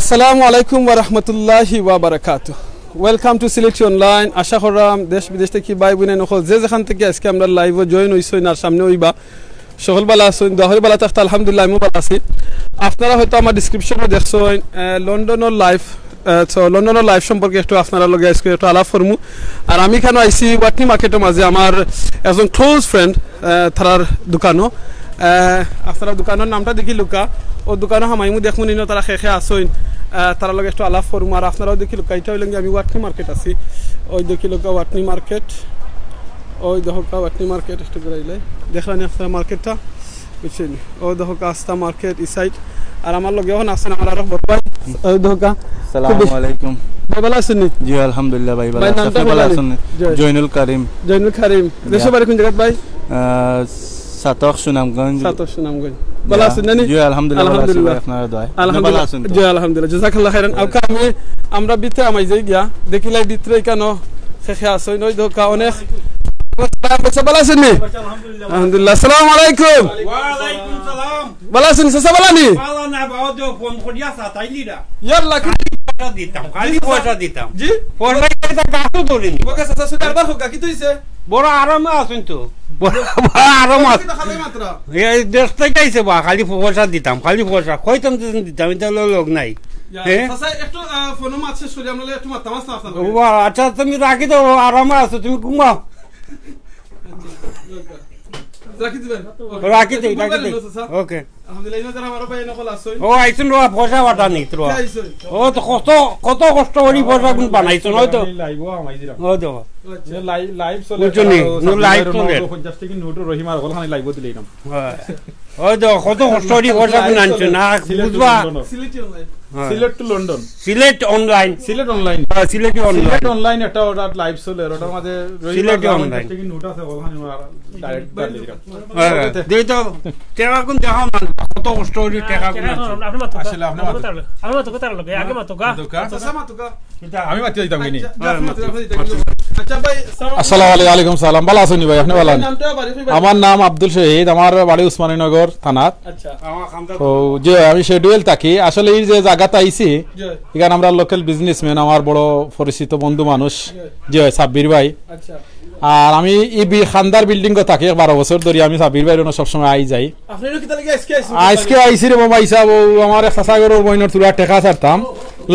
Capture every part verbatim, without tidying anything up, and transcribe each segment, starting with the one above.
আসসালামু আলাইকুম ওয়া রাহমাতুল্লাহি ওয়া বারাকাতুহু। Welcome to Sylhet Online. আশা করলাম দেশ বিদেশ থাকি ভাই বইন অকল যে যেখান থাকি আজকে আমরার live-ও join অইছইন আর সামনে অইবা, সকল ভালা আছইন, দোয়া করি ভালা থাকতা। আলহামদুলিল্লাহ, আমিও ভালা আছি। আপনারা হয়তো আমার description-ও দেখছইন, আহ, লন্ডনর live, আহ, so লন্ডনর live সম্পর্কে একটু আপনারার লগে আজকে একটু আলাপ করমু। আর আমি কেনে আইছি ওয়াটনি মার্কেটর মাঝে আমার একজন close friend, আহ, তারার দোকানো। আহ, আপনারা দোকানর নামটা দেখিলউক্কা, অউ দোকানো হামাইমু, দেখমু নি তারা কে কে আছইন, আহ, তারার লগে একটু আলাপ করমু। আর আপনারাও দেখিলউক্কা, ইটা অইলো গিয়া আমি ওয়াটনি মার্কেট আছি, অউ দেখিলউক্কা ওয়াটনি মার্কেট, অউ দেখউক্কা ওয়াটনি মার্কেট একটু ঘুরাইলে দেখরা নি আপনারা মার্কেটটা, বুঝছইন নি? অউ দেখউক্কা আস্তা মার্কেট ই side। আর আমার লগে অখন আছইন আমার আরো বড় ভাই, অউ দেখউক্কা। আসসালামু আলাইকুম। ভাই ভালা আছইন নি? জি আলহামদুলিল্লাহ ভাই, ভালা ভাই আছি। নামটা আপনি ভালা কইলেন? আছইন নি? জি। জয়নুল করিম। জয়নুল করিম। জি। দেশর বাড়ি কোন জাগাত ভাই? আহ, ছাতক সুনামগঞ্জ। ছাতক সুনামগঞ্জ। ভালা আছইন নি? জি আলহামদুলিল্লাহ, ভালা আছি আলহামদুলিল্লাহ। ভাই, আপনারা দোয়ায়। আলহামদুলিল্লাহ। ভালা আছইন তো? জি আলহামদুলিল্লাহ, জাযাকাল্লাহ খাইরান। আউক্কা আমি, আমরা ভিতরে হামাই যাই গিয়া, দেখিলাই ভিতরে কেনে কে কে আছইন, অউ দেখউক্কা অনেক। ভালা আছইন নি? আলহামদুলিল্লাহ। আসসালামু আলাইকুম। ওয়ালাইকুম সালাম। ভালা আছইন নি, চাচা, ভালা নি? ভালা না, বাবা, তো ফোন করিয়া সাতাইলি না। ইয়াল্লা, কি খালি পয়সা দিতাম, খালি পয়সা দিতাম। জি? পয়সা দিতে গাছও ধরিনি। ওকে, চাচা, শুধু একবার হোক, কি তুইছে? বড় আরামে আছইন তো। বড়, বড় আরামে আছইন। কিতা খালি মাত্র? এই দেশ থাকি আইছে বা, খালি পয়সা দিতাম, খালি পয়সা। কইতাম তো দিতাম, ইটা অইলো লগ নাই। ইয়া, হ্যাঁ? চাচা, একটু, আহ, ফোনো মাত শেষ করি, আমরা একটু মাততাম, আসলাম আপনার লগে। ও, আচ্ছা, তুমি রাখি দেও, আরামে আছো, তুমি ঘুমাও। রাখি দিবেন। রাখি দেই, রাখি দেই। বুঝলেন তো, চাচা? ওকে। আলহামদুলিল্লাহ, এই যে যারা আমার ভাই নকল আছইন। ও, আইছইন রে, পয়সা পাঠানিত রে। কে আইছইন? ও তো কত, কত কষ্ট করি পয়সাগুন বানাইছইন, ওই তো। আমি live-ও হামাই দিলাম। ওই তো। আচ্ছা। যে live, live চলে, বুঝছো নি? তারা নো, live সাবস্ক্রাইবার চলে। নয়শো পঞ্চাশ টাকা নোট রহিম আর হল খানি live-ও দিলাম। হ্যাঁ। ওই তো, কত কষ্ট করি পয়সাগুন আনছইন, না সিলেট বুঝবা? লন্ডন। সিলেটি online। হ্যাঁ। Sylhet to London. Sylhet online। Sylhet online। হ্যাঁ, সিলেটি online। সিলেট online একটা ওটার live চলে, ওটার মাঝে রহিম সিলেটি আর online। পঞ্চাশ টাকা নোট আছে, ওখানে আমরা direct হ্যাঁ, দিলাম। হ্যাঁ, ওকে। দেই তো, টেকাগুন দেখাও না, কত কষ্ট করি টেকাগুন আনছইন। আপনি মাতুক্কা। আসলে আপনি মাতুক্কা। আপনি মাতুক্কা, তার লগে, আগে মাতুক্কা। মাতুক্কা। চাচা মাতুক্কা। আমি মাতি দিতাম কিনি? আচ্ছা, আপনি মাতুক্কা, আপনি মাতুক্কা। আচ্ছা ভাই, আসসালামু আলাইকুম। আসসালামু আলাইকুম, আলাইকুম সালাম। ভালা আছইন নি ভাই? আপনি ভালা আছইন? নামটা আবার, ভাই। আমার নাম আব্দুল শহীদ, আমার বাড়ি উসমানীনগর থানাত। আচ্ছা। তো, জি, আমি schedule থাকি। আসলে এই যে জাগাত আইছি, জি। এখানে আমরা local businessman, আমার বড় পরিচিত বন্ধু মানুষ, জি। জি, সাব্বির ভাই। আচ্ছা। আর আমি ই বি-, খান্দার building-ও থাকি, বারো বছর ধরি আমি সাব্বির ভাইর অনো সবসময় আই যাই। আপনি কিতা লাগি আজকে আইছেন? আজকে আইছি রে বাবা, হিসাব ও আমার এক চাচা ঘরর বইনর তুলা টেকা ছাড়তাম,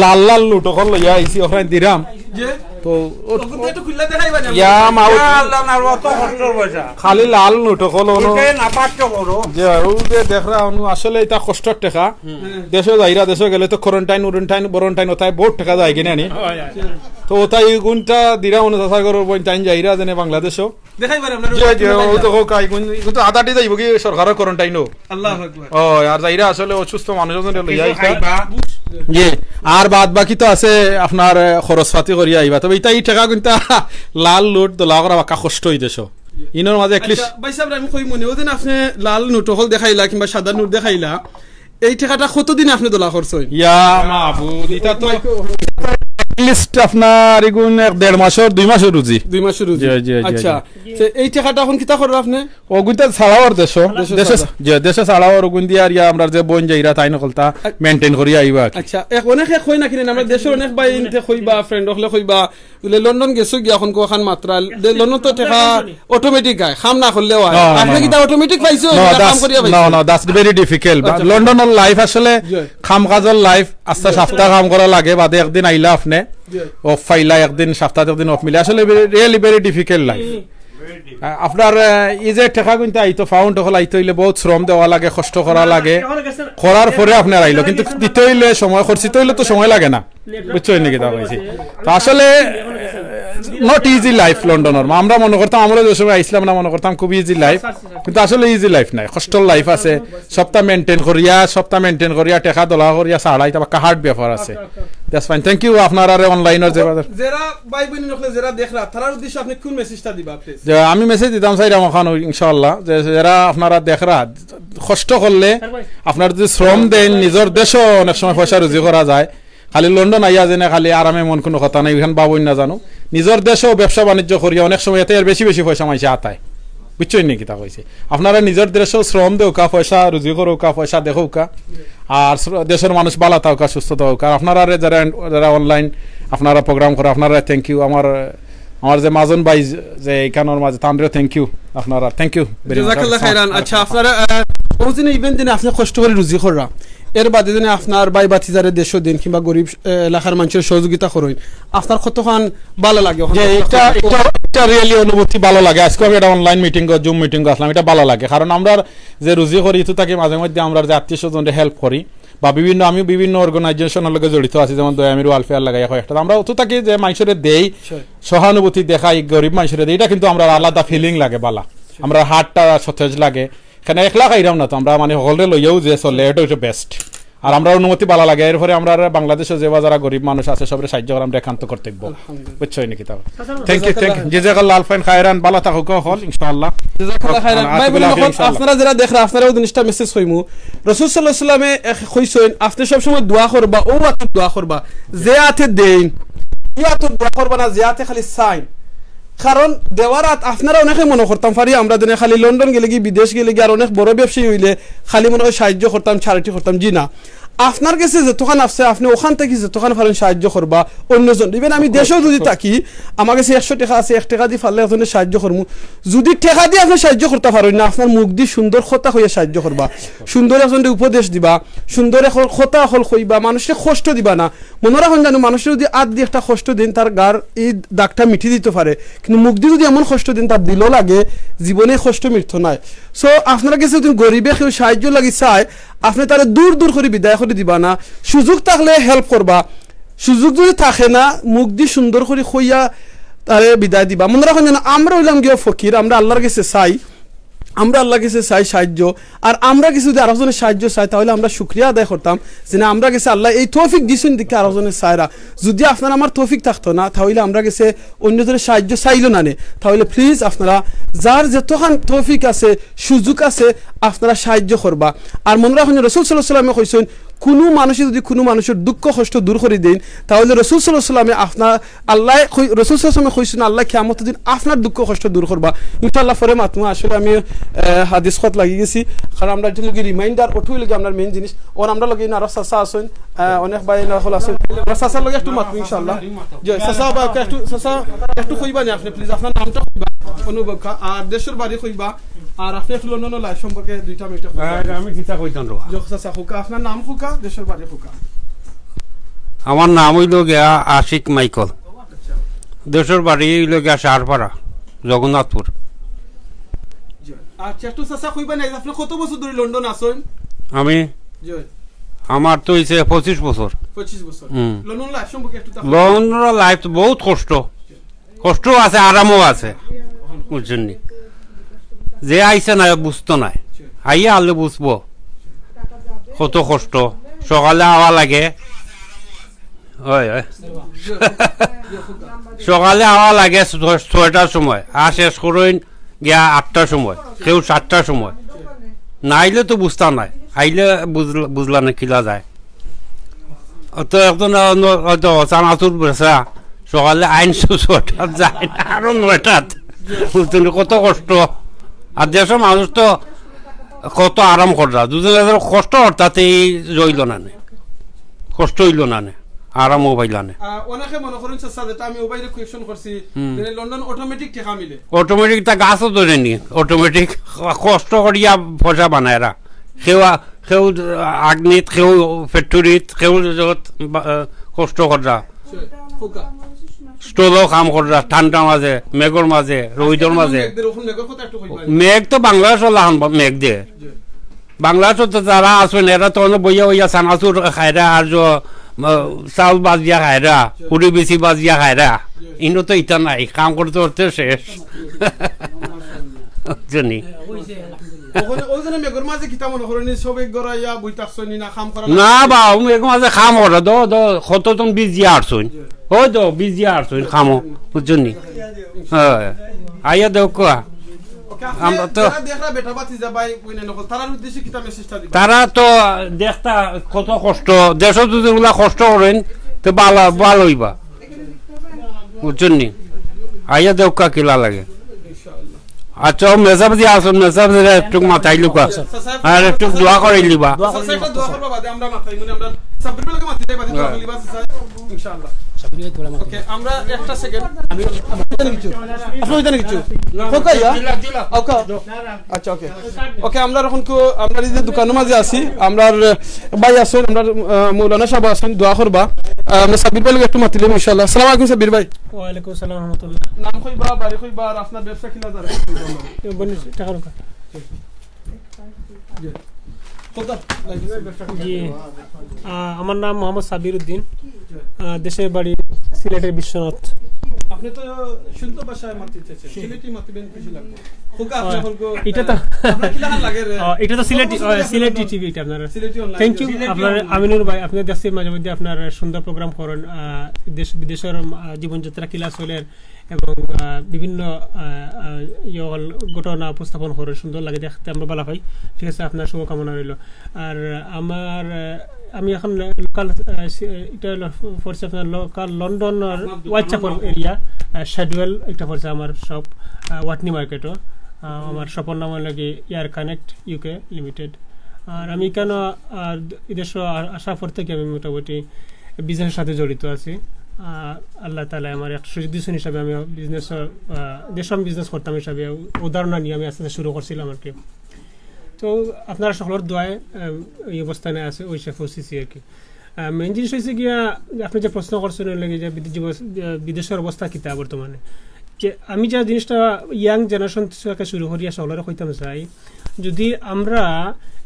লাল লাল নোট অকল লইয়া আইছি, ওখানে দিরাম। যে? তো ও-, তখন তো একটু খুললা দেখাইবা না। ইয়া মাও। ইয়া আল্লাহ, না, অত কষ্টর পয়সা। খালি লাল নোট অকল অনো। ইটাই না, পাঁচশো বড়। যে, ও যে দেখরা, অনু আসলে ইটা কষ্টর টেকা। হুম। দেশো যাইরা, দেশো গেলে তো quarantine, উরেন্টাইন, বরন্টাইন, ওতায় বহুত টেকা যায় কিনা নি? হয়, হয়। তো ওতায় ইগুনটা দিরা, অনু চাচা ঘরর বইন তাইন যাইরা, যেনে বাংলাদেশো। দেখাইবা না, আমরা যে, যে, ও তো হোক, ইগুন, ইগুন তো আদাটি যাইবো কি সরকারর quarantine-ও। আল্লাহু আকবার। ও, আর যাইরা আসলে অসুস্থ মানুষ অকলরে লইয়া আইতা। খাইবা। জি, আর বাদ বাকি তো আছে আপনার, এ, খরচপাতি করিয়া আইবা। তবে ইটা ই টেকা কিন্তু লাল নোট দলা করা বাক্কা কষ্ট অই দেশো। ইনোর মাঝে at least আচ্ছা, ভাই সাহেব, আমি কই মনে অয় যে আপনি লাল নোট অকল দেখাইলা কিংবা সাদা নোট দেখাইলা, এই টেকাটা কতদিন আপনি দলা করছইন? ইয়া মাবুদ, ইটা তো at least আপনার ইগুন এক দেড় মাসর, দুই মাসর রুজি। দুই মাসর রুজি। জি, জি, জি, আচ্ছা, জি। তো এই টেকাটা অখন কিতা কররা আপনি? অগুইনতা ছাড়াওর দেশো, দেশো দেশো ছাড়া। ছা-, যে দেশো ছাড়াওর অগুইন দিয়া আর ইয়া আমরার যে বইন যাইরা তাইন অকলতা আ-, maintain করিয়া আইবা আর কি। আচ্ছা, এক অনেকে কয় না কিনা, আমরা দেশো অনেক ভাইন্তে কইবা, friend অকলে কইবা, বুলে লন্ডন গেছো গিয়া অখন কখান মাত্রা, দে-, লন্ডন তো টেকা automatic আয়, কাম না করলেও আয়। না, না, আপনি না। কিতা automatic পাইছো? No, না কাম that's, করিয়া no, পাইছো? No, that's very difficult। আচ্ছা। লন্ডনর life আসলে জি। কাম কাজর life, আস্তা জি। সাপ্তা কাম করা লাগে, বাদে একদিন আইলা আপনি, জি। Off পাইলা, একদিন সাপ্তাত একদিন off মিলে। আসলে very, really very difficult life। হুম। আ-, আপনার, আ, ই যে টেকাগুইনতা আইতো, pound অকল আইতো অইলে বহুত শ্রম দেওয়া লাগে, কষ্ট করা লাগে। করার পরে আপনার আইলো, কিন্তু দিতে অইলে সময়, খরচিতে অইলে তো সময় লাগে না। বুঝছো নি কিতা কইছি? তো আসলে, আ, not easy life লন্ডনর। আমরা মনে করতাম, আমরা যে সময় আইছিলাম না, মনে করতাম খুব easy life, কিন্তু আসলে easy life নায়, কষ্টর life আছে। সপ্তা maintain করিয়া, সপ্তা maintain করিয়া, টেকা দলা করিয়া ছাড়া, ইটা বাক্কা hard ব্যাপার আছে। That's fine, thank you। আপনারারে online-র যে যেরা ভাই বইন অকলে যেরা দেখরা, তারার উদ্দেশ্যে আপনি কোন message-টা দিবা, please? যে আমি message দিতাম চাইরাম অখান, ইনশাআল্লাহ, যে যেরা আপনারা দেখরা, কষ্ট করলে, আপনারা যদি শ্রম দেইন, নিজর দেশো অনেক সময় পয়সা রুজি করা যায়। খালি লন্ডন আইয়া যেনে খালি আরামে মন, কুনু কথা নাই, অখান ভাবইন না জানু। নিজর দেশো ব্যবসা বাণিজ্য করিয়া অনেক সময় এতে আর বেশি বেশি পয়সা মাইনষে আতায়। বুঝছইন নি কিতা কইছি? আপনারা নিজর দেশো শ্রম দেউক্কা, পয়সা রুজি করউক্কা, পয়সা দেখউক্কা, আর শ্র-, দেশর মানুষ বালা থাকউক্কা, সুস্থ থাকউক্কা। আর আপনারা যারা, যারা online আপনারা program করো, আপনারা thank you। আমার, আমার যে মাজন ভাই যে ইখানর মাঝে, তানরেও thank you। আপনারা thank you very much। জাজাকাল্লাহ খাইরান। আচ্ছা, আপনারা, আহ, ওই দিনে event দিনে আপনি কষ্ট করি রুজি কররা, এর বাদে দিনে আপনার ভাই ভাতিজারে দেশো দিন কিংবা গরিব, আহ, এলাকার মানুষের সহযোগিতা করইন, আপনার কতখান ভালা লাগে? যে এটা, এটা, এটা really অনুভূতি ভালা লাগে। আজকে আমি একটা online meeting, Zoom meeting আসলাম, এটা ভালা লাগে। কারণ আমরা যে রুজি করি, ইতু থাকি মাঝে মধ্যে আমরা যে আত্মীয় স্বজনরে help করি, বা বিভিন্ন, আমি বিভিন্ন organization-র লগে জড়িত আছি, যেমন দয়ামির welfare লাগাইয়া কয়েকটা। আমরা অতু থাকি যে মানুষরে দেই, সহানুভূতি দেখাই, গরিব মানুষরে দেই, এটা কিন্তু আমরা আলাদা feeling লাগে ভালা। আমরা heart-টা সতেজ লাগে। কেনে একলা খাইরাম না তো, আমরা মানে হকলরে লইয়াও যে চলে, এটা হচ্ছে best। আর আমরার অনুভূতি ভালা লাগে। এরপরে আমরা বাংলাদেশো যে বা যারা গরিব মানুষ আছে, সবরে সাহায্য করা আমরা একান্ত কর্তব্য। আলহামদুলিল্লাহ। বুঝছো নি কিতা? Thank you, thank you। জাজাকাল্লাহ আলফাইন খায়রান, ভালা থাকো হকল, ইনশাআল্লাহ। জাজাকাল্লাহ খায়রান। আর ভাই বোন, আতিকুল আফিয়া, ইনশাআল্লাহ। আপনারা যারা দেখরা, আপনারাও জিনিসটা message কইমু। রাসূল সাল্লাল্লাহু আলাইহি ওয়াসাল্লামে এক কইছইন, আপনি সবসময় দোয়া করবা, ও আতে দোয়া করবা, যে আতে দেইন, ই আতে দোয়া করবা না, যে আতে খালি চাইন। কারণ দেওয়ার আত আপনারা অনেকে মনে করতাম পারি, আমরা যেন খালি লন্ডন গেলে কি, বিদেশ গেলে কি, আর অনেক বড় ব্যবসায়ী হইলে খালি মনে হয় সাহায্য করতাম, charity করতাম। জি না, আপনার গেছে যতখান আছে, আপনি ওখান থাকি যতখান পারেন সাহায্য করবা অন্যজন। Even আমি দেশো যদি থাকি, আমার গেছে একশো টেকা আছে, এক টেকা দি পারলে একজনরে সাহায্য করমু। যদি টেকা দি আপনি সাহায্য করতা পারইন না, আপনার মুখ দি সুন্দর কথা কইয়া সাহায্য করবা, সুন্দর একজনরে উপদেশ দিবা, সুন্দর অকল কথা অকল কইবা, মানুষরে কষ্ট দিবা না। মনো রাখইন জানো, মানুষরে যদি আত দি একটা কষ্ট দেইন, তার গার এই দাগটা মিটি দিতো পারে, কিন্তু মুখ দি যদি এমন কষ্ট দেইন, তার দিলো লাগে, জীবনে কষ্ট মিটতো নায়। So আপনার গেছে যদি গরিবে কেউ সাহায্য লাগি চায়, আপনি তারে দূর দূর করি বিদায় করি দিবা না, সুযোগ থাকলে help করবা, সুযোগ যদি থাকে না, মুখ দি সুন্দর করি কইয়া তারে বিদায় দিবা। মনো রাখইন যেন আমরা অইলাম গিয়া ফকির, আমরা আল্লার গেছে চাই, আমরা আল্লার গেছে চাই সাহায্য। আর আমরা গেছে যদি আরোকজনে সাহায্য চাই, তাইলে আমরা শুকরিয়া আদায় করতাম যে না, আমরা গেছে আল্লায় এই তৌফিক দিছইন দেখি আরোকজনে চাইরা। যদি আপনার আমার তৌফিক থাকতো না, তাইলে আমরা গেছে অন্যজনে সাহায্য চাইলো না নে। তাইলে please আপনারা যার যতখান তৌফিক আছে, সুযোগ আছে, আপনারা সাহায্য করবা। আর মনো রাখইন, রাসূল সাল্লাল্লাহু আলাইহি ওয়াসাল্লামে কইছইন, কুনু মানুষে যদি কুনু মানুষর দুঃখ কষ্ট দূর করি দেইন, তাইলে রাসূল সাল্লাল্লাহু আলাইহি ওয়াসাল্লামে আপনার আল্লায় কই-, রাসূল সাল্লাল্লাহু আলাইহি ওয়াসাল্লামে কইছইন, আল্লায় কিয়ামতর দিন আপনার দুঃখ কষ্ট দূর করবা। ইনশাআল্লাহ পরে মাতমু। আসলে আমি, আহ, হাদিস কত লাগি গেছি, কারণ আমরা এটা লগে reminder, ওটাই লগে আমরা main জিনিস। ওর আমরা লগে ইনারা চাচা আছইন, আহ, অনেক ভাই ইনারা হল আছইন। আমরা চাচার লগে একটু মাতমু ইনশাআল্লাহ। জি, চাচা বা একটু, চাচা একটু কইবা নি আপনি, please, আপনার নামটা কইবা, অনুভব খা-, আর দেশর বাড়ি কইবা, আর আপনি একটু লন্ডনর life সম্পর্কে দুইটা মিনিট কইবা। আর আমি কিতা কইতাম রে বা? জি, চাচা, কউক্কা, আপনার নাম কউক্কা, দেশর বাড়ি কউক্কা। আমার নাম অইলো গিয়া আশিক মাইকেল। দেশর বাড়ি অইলো গিয়া সারপাড়া, জগন্নাথপুর। জি। আচ্ছা, একটু চাচা কইবা না, আপনি কত বছর ধরি লন্ডন আছইন? আমি? জি। আমার তো অইছে পঁচিশ বছর। পঁচিশ বছর। হুম। লন্ডন life সম্পর্কে একটু তা লন্ডনর life তো বহুত কষ্ট। কষ্টও আছে, আরামও আছে। বুঝছইন নি? যে আইছে না, বুঝতো নায়। আইয়া আলে বুঝবো কত কষ্ট। সকালে আওয়া লাগে। ওই, ওই। সকালে আওয়া লাগে ছয়-, ছয়টার সময়, আর শেষ করইন গিয়া আটটার সময়, কেউ সাতটার সময়। না আইলে তো বুঝতা নায়, আইলে বুঝল-, বুঝলা না কিলা যায়। তো একজন অন্য হয়তো চানাচুর বেচা, সকালে আইন ছয়টাত যায়, আরো নয়টাত। বুঝছইন নি? কত কষ্ট। আর দেশর মানুষ তো কত আরাম কররা, দুজন এদের কষ্ট করতাতে এই রইল না নে, কষ্ট অইল না নে, আরামও পাইলা নে। আহ, অনেকে মনে করইন, চাচা, যেটা আমি ও ভাইরে question করছি, হুম। যে লন্ডন automatic টেকা মিলে। Automatic তা গাছও ধরে নি, automatic কষ্ট করিয়া পয়সা বানায়রা। কেউ আ-, কেউ আগ্নিত, কেউ factoryত, কেউ যত বা-, আহ, কষ্ট কররা। Stallও কাম কররা, ঠান্ডা মাঝে, মেঘর মাঝে, রইদর মাঝে। মেঘ তো বাংলাদেশও লাখান বা-, মেঘ দে। বাংলাদেশও তো যারা আছইন, এরা তো অনো বইয়া বইয়া চানাচুর খায়রা, আর যে, আহ, চাউল বাজিয়া খায়রা, কুড়ি বিচি বাজিয়া খায়রা। ইনো তো ইতা নাই, কাম করতে করতে শেষ। বুঝছইন নি? ওখানে, ওখানে মেঘর মাঝে কিতা মনে করইন, সবে গড়াইয়া বই থাকছইন না, কাম করা না লাগছে? বা, ও মেঘর মাঝে কাম করা, দো, দো, কতজন বিজিয়া আছইন। ওই তো, বিজিয়া আছইন কামো, বুঝছইন নি? হ্যাঁ। আইয়া দেউক্কা। ওকে, আপনি আমরা তো যারা দেখরা বেটা ভাতিজা ভাই, বইন নকল, তারার উদ্দেশ্যে কিতা message টা দিবা? তারা তো দেখতা কত কষ্ট, দেশো যদি ওগুলা কষ্ট করইন, তো ভালা, ভালা অইবা। বুঝছইন নি? আইয়া দেউক্কা কিলা লাগে। ইনশাআল্লাহ। আচ্ছা, ও মেসাব যে আছইন, মেসাব যে একটু মাতাইলউক্কা। আর একটু দোয়া করাইলিবা। দোয়া করি। চাচা, একটা দোয়া করবা বাদে আমরা মাতাই, মানে আমরা সাব্বির ভাইর লগে মাতাই, বাদে দোয়া করিলিবা, চাচা। ইনশাআল্লাহ। সাব্বির ভাই, তোরা মাতাই। ওকে, আমরা একটা সেকেন্ড। আমি, আমি জানি কিছু। আপনি জানি কিছু। ওকে, ইয়া? ওকে। আচ্ছা, ওকে। ওকে, আমরা এখন কো-, আমরা এই যে দোকানর মাঝে আছি, আমরার ভাই আছইন, আমরার, আহ, মৌলানা সাহেব আছইন, দোয়া করবা। আহ, আমরা সাব্বির ভাইর লগে একটু মাতিলাম ইনশাআল্লাহ। আসসালামু আলাইকুম সাব্বির ভাই। ওয়ালাইকুম আসসালাম রহমতুল্লাহ। নাম কইবা, বাড়ি কইবা, আর আপনার ব্যবসা কিলা যার? এ, বলি, টাকা রাখো। জি। আহ, আমার নাম মোহাম্মদ সাবির উদ্দিন। আহ, দেশের বাড়ি সিলেটের বিশ্বনাথ। আপনি তো শুদ্ধ ভাষায় মাততে চাইছেন, সিলেটি মাতবেন খুশি লাগবে। খোকা, আপনি আহ, এখন কো-, এটা তো আপনার কিলা লাগে রে? আহ, এটা তো সিলেটি, কত বছর আহ, ধরে সিলেটি আপনি টিভি এটা আপনার। Sylheti online thank you. Sylheti আপনার online। আমিনুর ভাই, আপনি দেখছি মাঝে মধ্যে আপনার সুন্দর প্রোগ্রাম করেন, আহ, দেশ বিদেশের, আহ, জীবনযাত্রা কিলা চলের এবং, আহ, বিভিন্ন, আহ, আহ, ইয়ে হল ঘটনা উপস্থাপন করেন, সুন্দর লাগে দেখতে, আমরা ভালা পাই। ঠিক আছে, আপনার শুভকামনা রইল। আর আমার, আহ, আমি এখন লোকাল, এটা হলো পড়ছে আপনার লোকাল লন্ডন আর হোয়াইটচাপল এরিয়া, শ্যাডওয়েল একটা পড়ছে আমার শপ, ওয়াটনি মার্কেটও। আহ, আমার শপর নাম হলো কি এয়ার কানেক্ট ইউকে লিমিটেড। আর আমি কেন, আহ, এই দেশে আ-, আসার পর থেকে আমি মোটামুটি বিজনেসের সাথে জড়িত আছি। আহ, আল্লাহ তাআলা আমার একটা সুযোগ দিয়েছেন হিসাবে আমি বিজনেস, আহ, দেশে আমি বিজনেস করতাম হিসাবে উদাহরণ নিয়ে আমি আস্তে আস্তে শুরু করছিলাম আর কি। তো আপনারা সকলের দোয়ায়, আহ, এই অবস্থানে আছে, ওই সে পৌঁছেছি আর কি। মেইন জিনিস হয়েছে গিয়া যে আপনি যে প্রশ্ন করছেন, ওর লাগি যে বিদে-, জীবন-, যে বিদেশের অবস্থা কিতা বর্তমানে, যে আমি যে জিনিসটা ইয়াং জেনারেশন থেকে শুরু করিয়া সকলরে কইতাম চাই, যদি আমরা,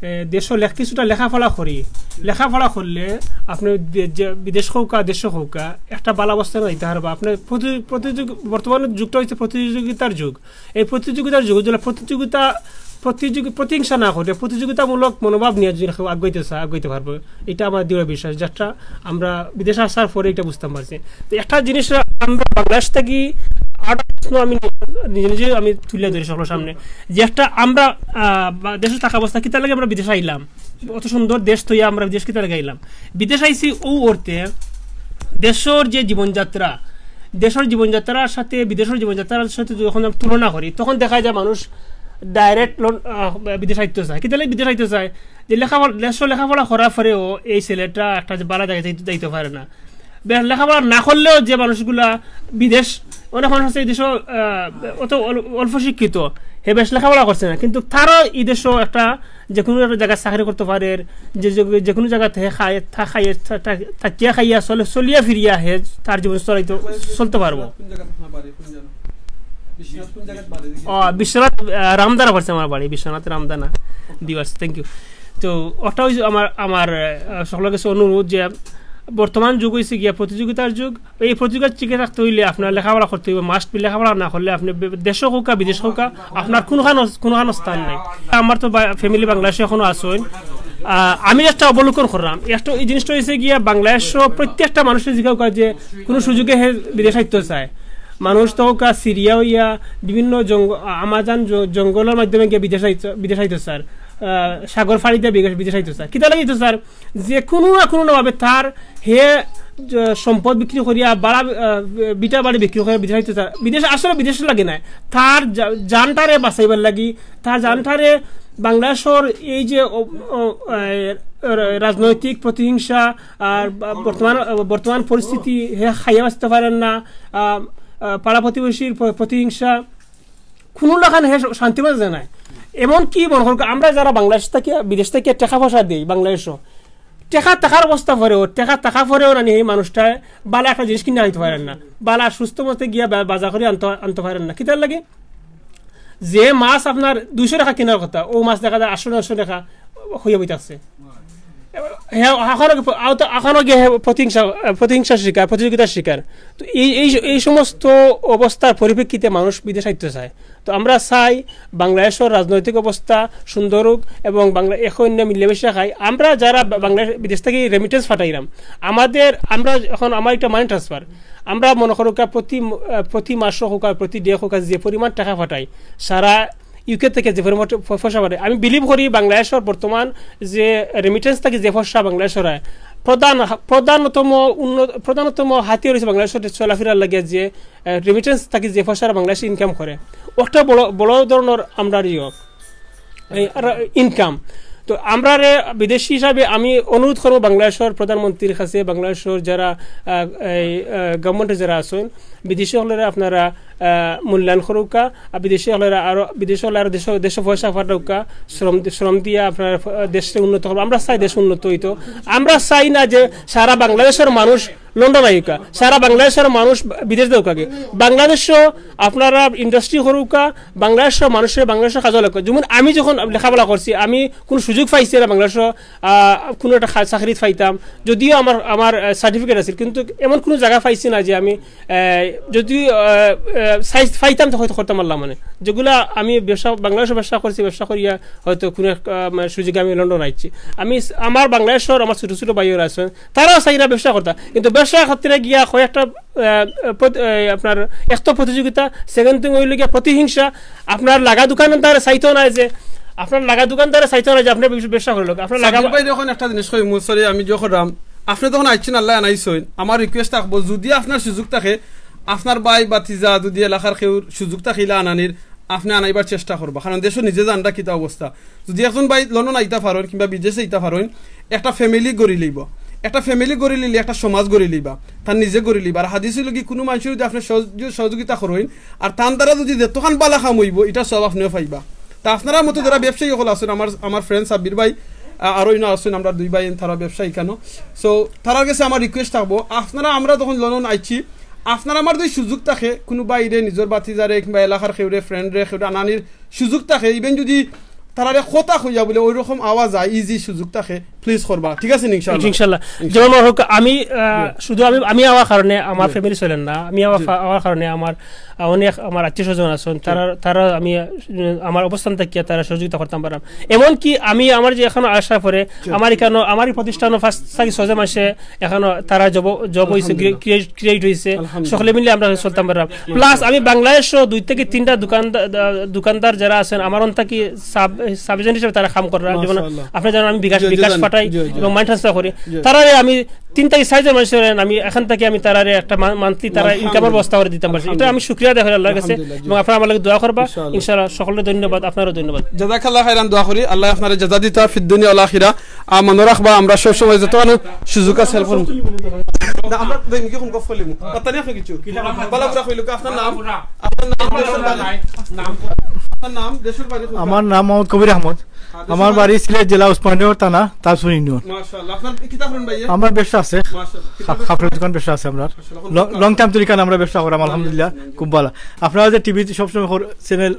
এ, দেশো লেখ-, কিছুটা লেখাপড়া করি, লেখাপড়া করলে আপনি দে-, যে বিদেশ হউকা, দেশ হউকা, একটা ভালা অবস্থানে যাইতে পারবা। আপনি প্রতি-, প্রতিযোগি-, বর্তমানে যুগটা হচ্ছে প্রতিযোগিতার যুগ। এই প্রতিযোগিতার যুগে যদি প্রতিযোগিতা, প্রতিযোগি-, প্রতিহিংসা না করে প্রতিযোগিতামূলক মনোভাব নিয়ে যদি কেউ আগাইতে চায়, আগাইতে পারবো। এটা আমার দৃঢ় বিশ্বাস, যেটা আমরা বিদেশে আসার পরে এটা বুঝতাম পারছি। তো একটা জিনিস আমরা বাংলাদেশ থাকি, আর প্রশ্ন আমি নিজে নিজে আমি তুলে ধরি সকলের সামনে, যে একটা আমরা, আহ, বা-, দেশে থাকা অবস্থা কিতা লাগে আমরা বিদেশে আইলাম, অত সুন্দর দেশ থইয়া আমরা বিদেশ কিতা লাগে আইলাম। বিদেশ আইছি ও অর্থে দেশর যে জীবনযাত্রা, দেশর জীবনযাত্রার সাথে বিদেশর জীবনযাত্রার সাথে যখন আমরা তুলনা করি, তখন দেখা যায় মানুষ ডাইরেক্ট বিদেশ আইতে চায়। কিতা লাগে বিদেশ আইতে চায়? যে লেখাপড়া, দেশর লেখাপড়া করার পরেও এই ছেলেটা একটা যে ভালা জায়গায় যাইতে, যাইতে পারে না। বে-, লেখাপড়া না করলেও যে মানুষগুলা বিদেশ, অনেক মানুষ আছে এই দেশো, আহ, অত অল-, অল্প শিক্ষিত, হে বেশ লেখাপড়া করছে না, কিন্তু তারও এই দেশো একটা, যে কোনো একটা জায়গায় চাকরি করতে পারে, যে, যে, যে কোনো জায়গাতে হে খায়, থা-, খাইয়ে, থা-, থা-, থাকিয়া খাইয়া চলে, চলিয়া ফিরিয়া হে তার জীবন চলাইতে, চলতে পারবো। কোন জায়গাত আপনার বাড়ি? কোন জায়গা? বিশ্বনাথ কোন জায়গাত বাড়ি? ও, বিশ্বনাথ, আহ, রামদানা পড়ছে আমার বাড়ি, বিশ্বনাথ রামদানা। দিবাস, থ্যাংক ইউ। তো ওটা হইছে আমার, আমার, আহ, সকলের কাছে অনুরোধ যে বর্তমান যুগ হইছে গিয়া প্রতিযোগিতার যুগ। এই প্রতিযোগিতার টিকে থাকতে হইলে আপনার লেখাপড়া করতে হইবে, মাস্ট বি। লেখাপড়া না করলে আপনি বে-, দেশো হউকা, বিদেশ হউকা, আপনার কোনোখানো, কোনোখানো স্থান নাই। আমার তো বা-, ফ্যামিলি বাংলাদেশে এখনো আছইন। আহ, আমি একটা অবলোকন করলাম, একটা এই জিনিসটা হইছে গিয়া বাংলাদেশো প্রত্যেকটা মানুষের জিজ্ঞাসা করে যে কোনো সুযোগে হে বিদেশ আইতে চায়। মানুষ তো হউকা সিরিয়া হইয়া বিভিন্ন জঙ্গ-, আমাজন জ-, জঙ্গলের মাধ্যমে গিয়া বিদেশ আইতে, বিদেশ আইতে চায়, আহ, সাগর ফাড়ি দিয়া বিদেশ, বিদেশ আইতে চায়। কিতা লাগে আইতে চায়? যে কোনো না কোনো ভাবে তার হে জ-, সম্পদ বিক্রি করিয়া, বাড়া, আহ, ভিটা বাড়ি বিক্রি করিয়া বিদেশ আইতে চায়। বিদেশ আসলে বিদেশ লাগে না, তার জা-, জানটারে বাঁচাইবার লাগি, তার জানটারে বাংলাদেশর এই যে ও-, ও-, এ, র-, রাজনৈতিক প্রতিহিংসা আর বা-, বর্তমান, বর্তমান পরিস্থিতি হে খাইয়া বাঁচতে পারেন না, আহ, আহ, পাড়া প্রতিবেশীর প্র-, প্রতিহিংসা, কোনো লাখান হে শান্তি পাওয়া যায় না। এমনকি মনে করুক, আমরা যারা বাংলাদেশ থেকে, বিদেশ থেকে টেকা পয়সা দেই বাংলাদেশও, টেকা থাকার অবস্থা পরেও, টেকা থাকা পরেও নানি এই মানুষটা ভালা একটা জিনিস কিনা আনতে পারেন না, ভালা সুস্থ মতে গিয়া বা-, বাজার করি আনতে, আনতে পারেন না। কিতার লাগে? যে মাছ আপনার দুইশো টাকা কেনার কথা, ও মাছ দেখা যায় আটশো নয়শো টাকা হইয়া বই থাকছে। হে এখনো কি প-, আও তো এখনো গিয়ে হে প্রতিহিংসা, প্রতিহিংসার শিকার, প্রতিযোগিতার শিকার। তো এই, এই, এই সমস্ত অবস্থার পরিপ্রেক্ষিতে মানুষ বিদেশ আইতে চায়। তো আমরা চাই বাংলাদেশর রাজনৈতিক অবস্থা সুন্দর হোক এবং বাংলা এখন মিলেমিশে খাই। আমরা যারা বা-, বাংলাদেশ, বিদেশ থেকে রেমিটেন্স পাঠাইলাম, আমাদের, আমরা এখন আমার একটা মানি ট্রান্সফার, আমরা মনে করো কা প্রতি ম-, আহ, প্রতি মাসে হোক আর প্রতি ডে হোক আর যে পরিমাণ টাকা পাঠাই, সারা ইউকে থাকি যে পরিমাণ প-, পয়সা পাঠায়, আমি বিলিভ করি বাংলাদেশর বর্তমান যে রেমিটেন্স থাকি যে পয়সা বাংলাদেশর আয়, প্রধান, প্রধানতম উন্নত, প্রধানতম হাতিয়ার অইছে বাংলাদেশর চলাফিরার লাগিয়া যে, আহ, রেমিটেন্স থাকি যে পয়সা বাংলাদেশ ইনকাম করে, ওটা বড়, বড় ধরনর আমরার ইয়ে, এই আর ইনকাম। তো আমরারে বিদেশি হিসাবে আমি অনুরোধ করবো বাংলাদেশর প্রধানমন্ত্রীর কাছে, বাংলাদেশর যারা, আহ, এই, আহ, গভর্নমেন্টে যারা আছেন, বিদেশি হকলরে আপনারা, আহ, মূল্যায়ন করুক্কা, আর বিদেশি হকলরে আরো, বিদেশি হকলরে আরো দেশো, দেশো পয়সা পাঠাউক্কা, শ্রম দি-, শ্রম দিয়া আপনারা, আহ, দেশরে উন্নত করবো। আমরা চাই দেশ উন্নত হইতো। আমরা চাই না যে সারা বাংলাদেশর মানুষ লন্ডন আইউক্কা, সারা বাংলাদেশর মানুষ বিদেশ দেউক্কা। বাংলাদেশো আপনারা ইন্ডাস্ট্রি করুক্কা, বাংলাদেশর মানুষরে বাংলাদেশর কাজো লাগউক্কা। যেমন আমি যখন লেখাপড়া করছি, আমি কোনো সুযোগ পাইছি না বাংলাদেশো, আহ, কোনো একটা খা-, চাকরিত পাইতাম, যদিও আমার, আমার, আহ, সার্টিফিকেট আছিল, কিন্তু এমন কোনো জাগা পাইছি না যে আমি, আহ, যদিও, আহ, আহ, সাইজ পাইতাম তো হয়তো করতাম পারলাম মানে। যেগুলা আমি ব্যবসা, বাংলাদেশো ব্যবসা করছি, ব্যবসা করিয়া হয়তো কোনো এক, আহ, মানে সুযোগে আমি লন্ডন আইছি। আমি স-, আমার বাংলাদেশর আমার ছোটো ছোটো ভাইয়েরা আছেন, তারাও চাইরা ব্যবসা করতা, কিন্তু ব্যবসা করতে গিয়া কয়েকটা, আহ, প্রত-, এই আপনার এক তো প্রতিযোগিতা, সেকেন্ড থিং হইল গিয়া প্রতিহিংসা। আপনার লাগা দোকানদারে চাইতো না যে, আপনার লাগা দোকানদারে চাইতো না যে আপনার ব্যবসা, ব্যবসা করলো, আপনার লাগা সাব্বির ভাই, দেখুন একটা জিনিস কই, মু-, সরি, আমি যে করলাম, আপনি তখন আইছেন, আল্লাহ আনাইছইন, আমার রিকোয়েস্ট থাকবো, যদি আপনার সুযোগ থাকে, আপনার ভাই ভাতিজা যদি এলাকার কেউর সুযোগ থাকে ইলা আনানির, আপনি আনাইবার চেষ্টা করবা, কারণ দেশো নিজে জানরা কিতা অবস্থা। যদি একজন ভাই লন্ডন আইতা পারেন কিংবা বিদেশে আইতা পারেন, একটা ফ্যামিলি গড়ি লইব, একটা ফ্যামিলি গড়ি লইলে একটা সমাজ গড়ি লইবা, তার নিজে গড়ি লইবা। আর হাদিস হইল কি, কোনো মানুষের যদি আপনি সহযোগি-, সহযোগিতা করেন, আর তান দ্বারা যদি যেতখান বালা কাম হইব, এটা সব আপনিও পাইবা। তা আপনারা মতো যারা ব্যবসায়ী হকল আছেন, আমার, আমার ফ্রেন্ড সাব্বির ভাই, আ-, আরো ইনো আছেন, আমরা দুই ভাই, তারা ব্যবসায়ী কেন। সো, তারার কাছে আমার রিকোয়েস্ট থাকবো, আপনারা, আমরা যখন লন্ডন আইছি, আপনারা আমার যদি সুযোগ থাকে, কোনো বাইরে নিজের ভাতিজারে কিংবা এলাকার কেউরে, ফ্রেন্ডরে, কেউরে আনানির সুযোগ থাকে, ইভেন যদি তারারে কথা কইয়া বলে ওইরকম আওয়া যায়, ইজি সুযোগ থাকে, প্লিজ করবা, ঠিক আছে নি? ইনশাআল্লাহ। ইনশাআল্লাহ। ইনশাআল্লাহ। যেমন আমার হোক, আমি, আহ, জি। শুধু আমি, আমি আওয়ার কারণে আমার জি। ফ্যামিলি চলেন না, আমি আওয়া জি। ফা-, আওয়ার কারণে আমার, আহ, অনেক আমার আত্মীয় স্বজন আছেন, জি। তারা, তারা আমি, আহ, আমার অবস্থান থাকিয়া তারা সহযোগিতা করতাম পারলাম। এমনকি আমি আমার যে এখানো আসার পরে জি। আমার এখানো, আমার এই প্রতিষ্ঠানও ফার্স্ট থাকি ছয় মাসে এখানো তারা জব, জব হইছে, আলহামদুলিল্লাহ। ক্রিয়েট, ক্রিয়েট হইছে, আলহামদুলিল্লাহ। সকলে মিলে আমরা চলতাম পারলাম। প্লাস আমি বাংলাদেশও দুই থেকে তিনটা দোকানদার, দোকানদার যারা আছেন, আমার অন থাকি সাব, সাব এজেন্ট হিসেবে তারা কাম করেন। যেমন মাশাআল্লাহ। আপনি জানেন, আমি বিকাশ, জি, জি, বিকাশ জানি। পাঠাই জি, জি। এবং মানি ট্রান্সফার করি। জি। তারারে আমি তিন থেকে চারজন মানুষের আমি এখান থেকে আমি তারারে একটা মা-, মান্থলি তারা আলহামদুলিল্লাহ। ইনকামের ব্যবস্থা করে দিতাম পারছি। এটা আমি আলহামদুলিল্লাহ। শুকরিয়া আদায় করি আল্লাহর কাছে। আলহামদুলিল্লাহ। এবং আপনারা আমার লাগি দোয়া করবা। ইনশাআল্লাহ। ইনশাআল্লাহ, সকলে ধন্যবাদ, আপনারও ধন্যবাদ। জাযাকাল্লাহ খাইরান, দোয়া করি আল্লাহ আপনারে জাযা দিতা ফিদ দুনিয়া ওয়াল আখিরা। আর মনো রাখবা, আমরা সব সময় যত মানুষ সুযোগ আছে হেল্প করমু। না, আমরা দুই মিনিট কোন গফ করলিমু? পাত্তা নেই আপনি কিছু। বালা বুরা কইলো কি আপনার নাম? আপনার নাম, দেশের বাড়ি। আপনার নাম, দেশের বাড়ি কোথায়? আমার নাম মোহাম্মদ কবির আহমদ। হ্যাঁ, দেশের আমার বাড়ি? বাড়ি সিলেট জেলা উসমানীনগর থানা তাজপুর ইউনিয়ন। মাশাআল্লাহ। আপনার কিতা করেন ভাইয়া? আমার ব্যবসা আছে। মাশাআল্লাহ। কিতা কাপ-, ব্যবসা? কাপড়ের দোকান ব্যবসা আছে আমার। মাশাআল্লাহ। লং, লং টাইম তরিকান আমরা ব্যবসা করাম, আলহামদুলিল্লাহ, খুব ভালা। আপনারা যে টিভিতে সবসময় কর-, চ্যানেল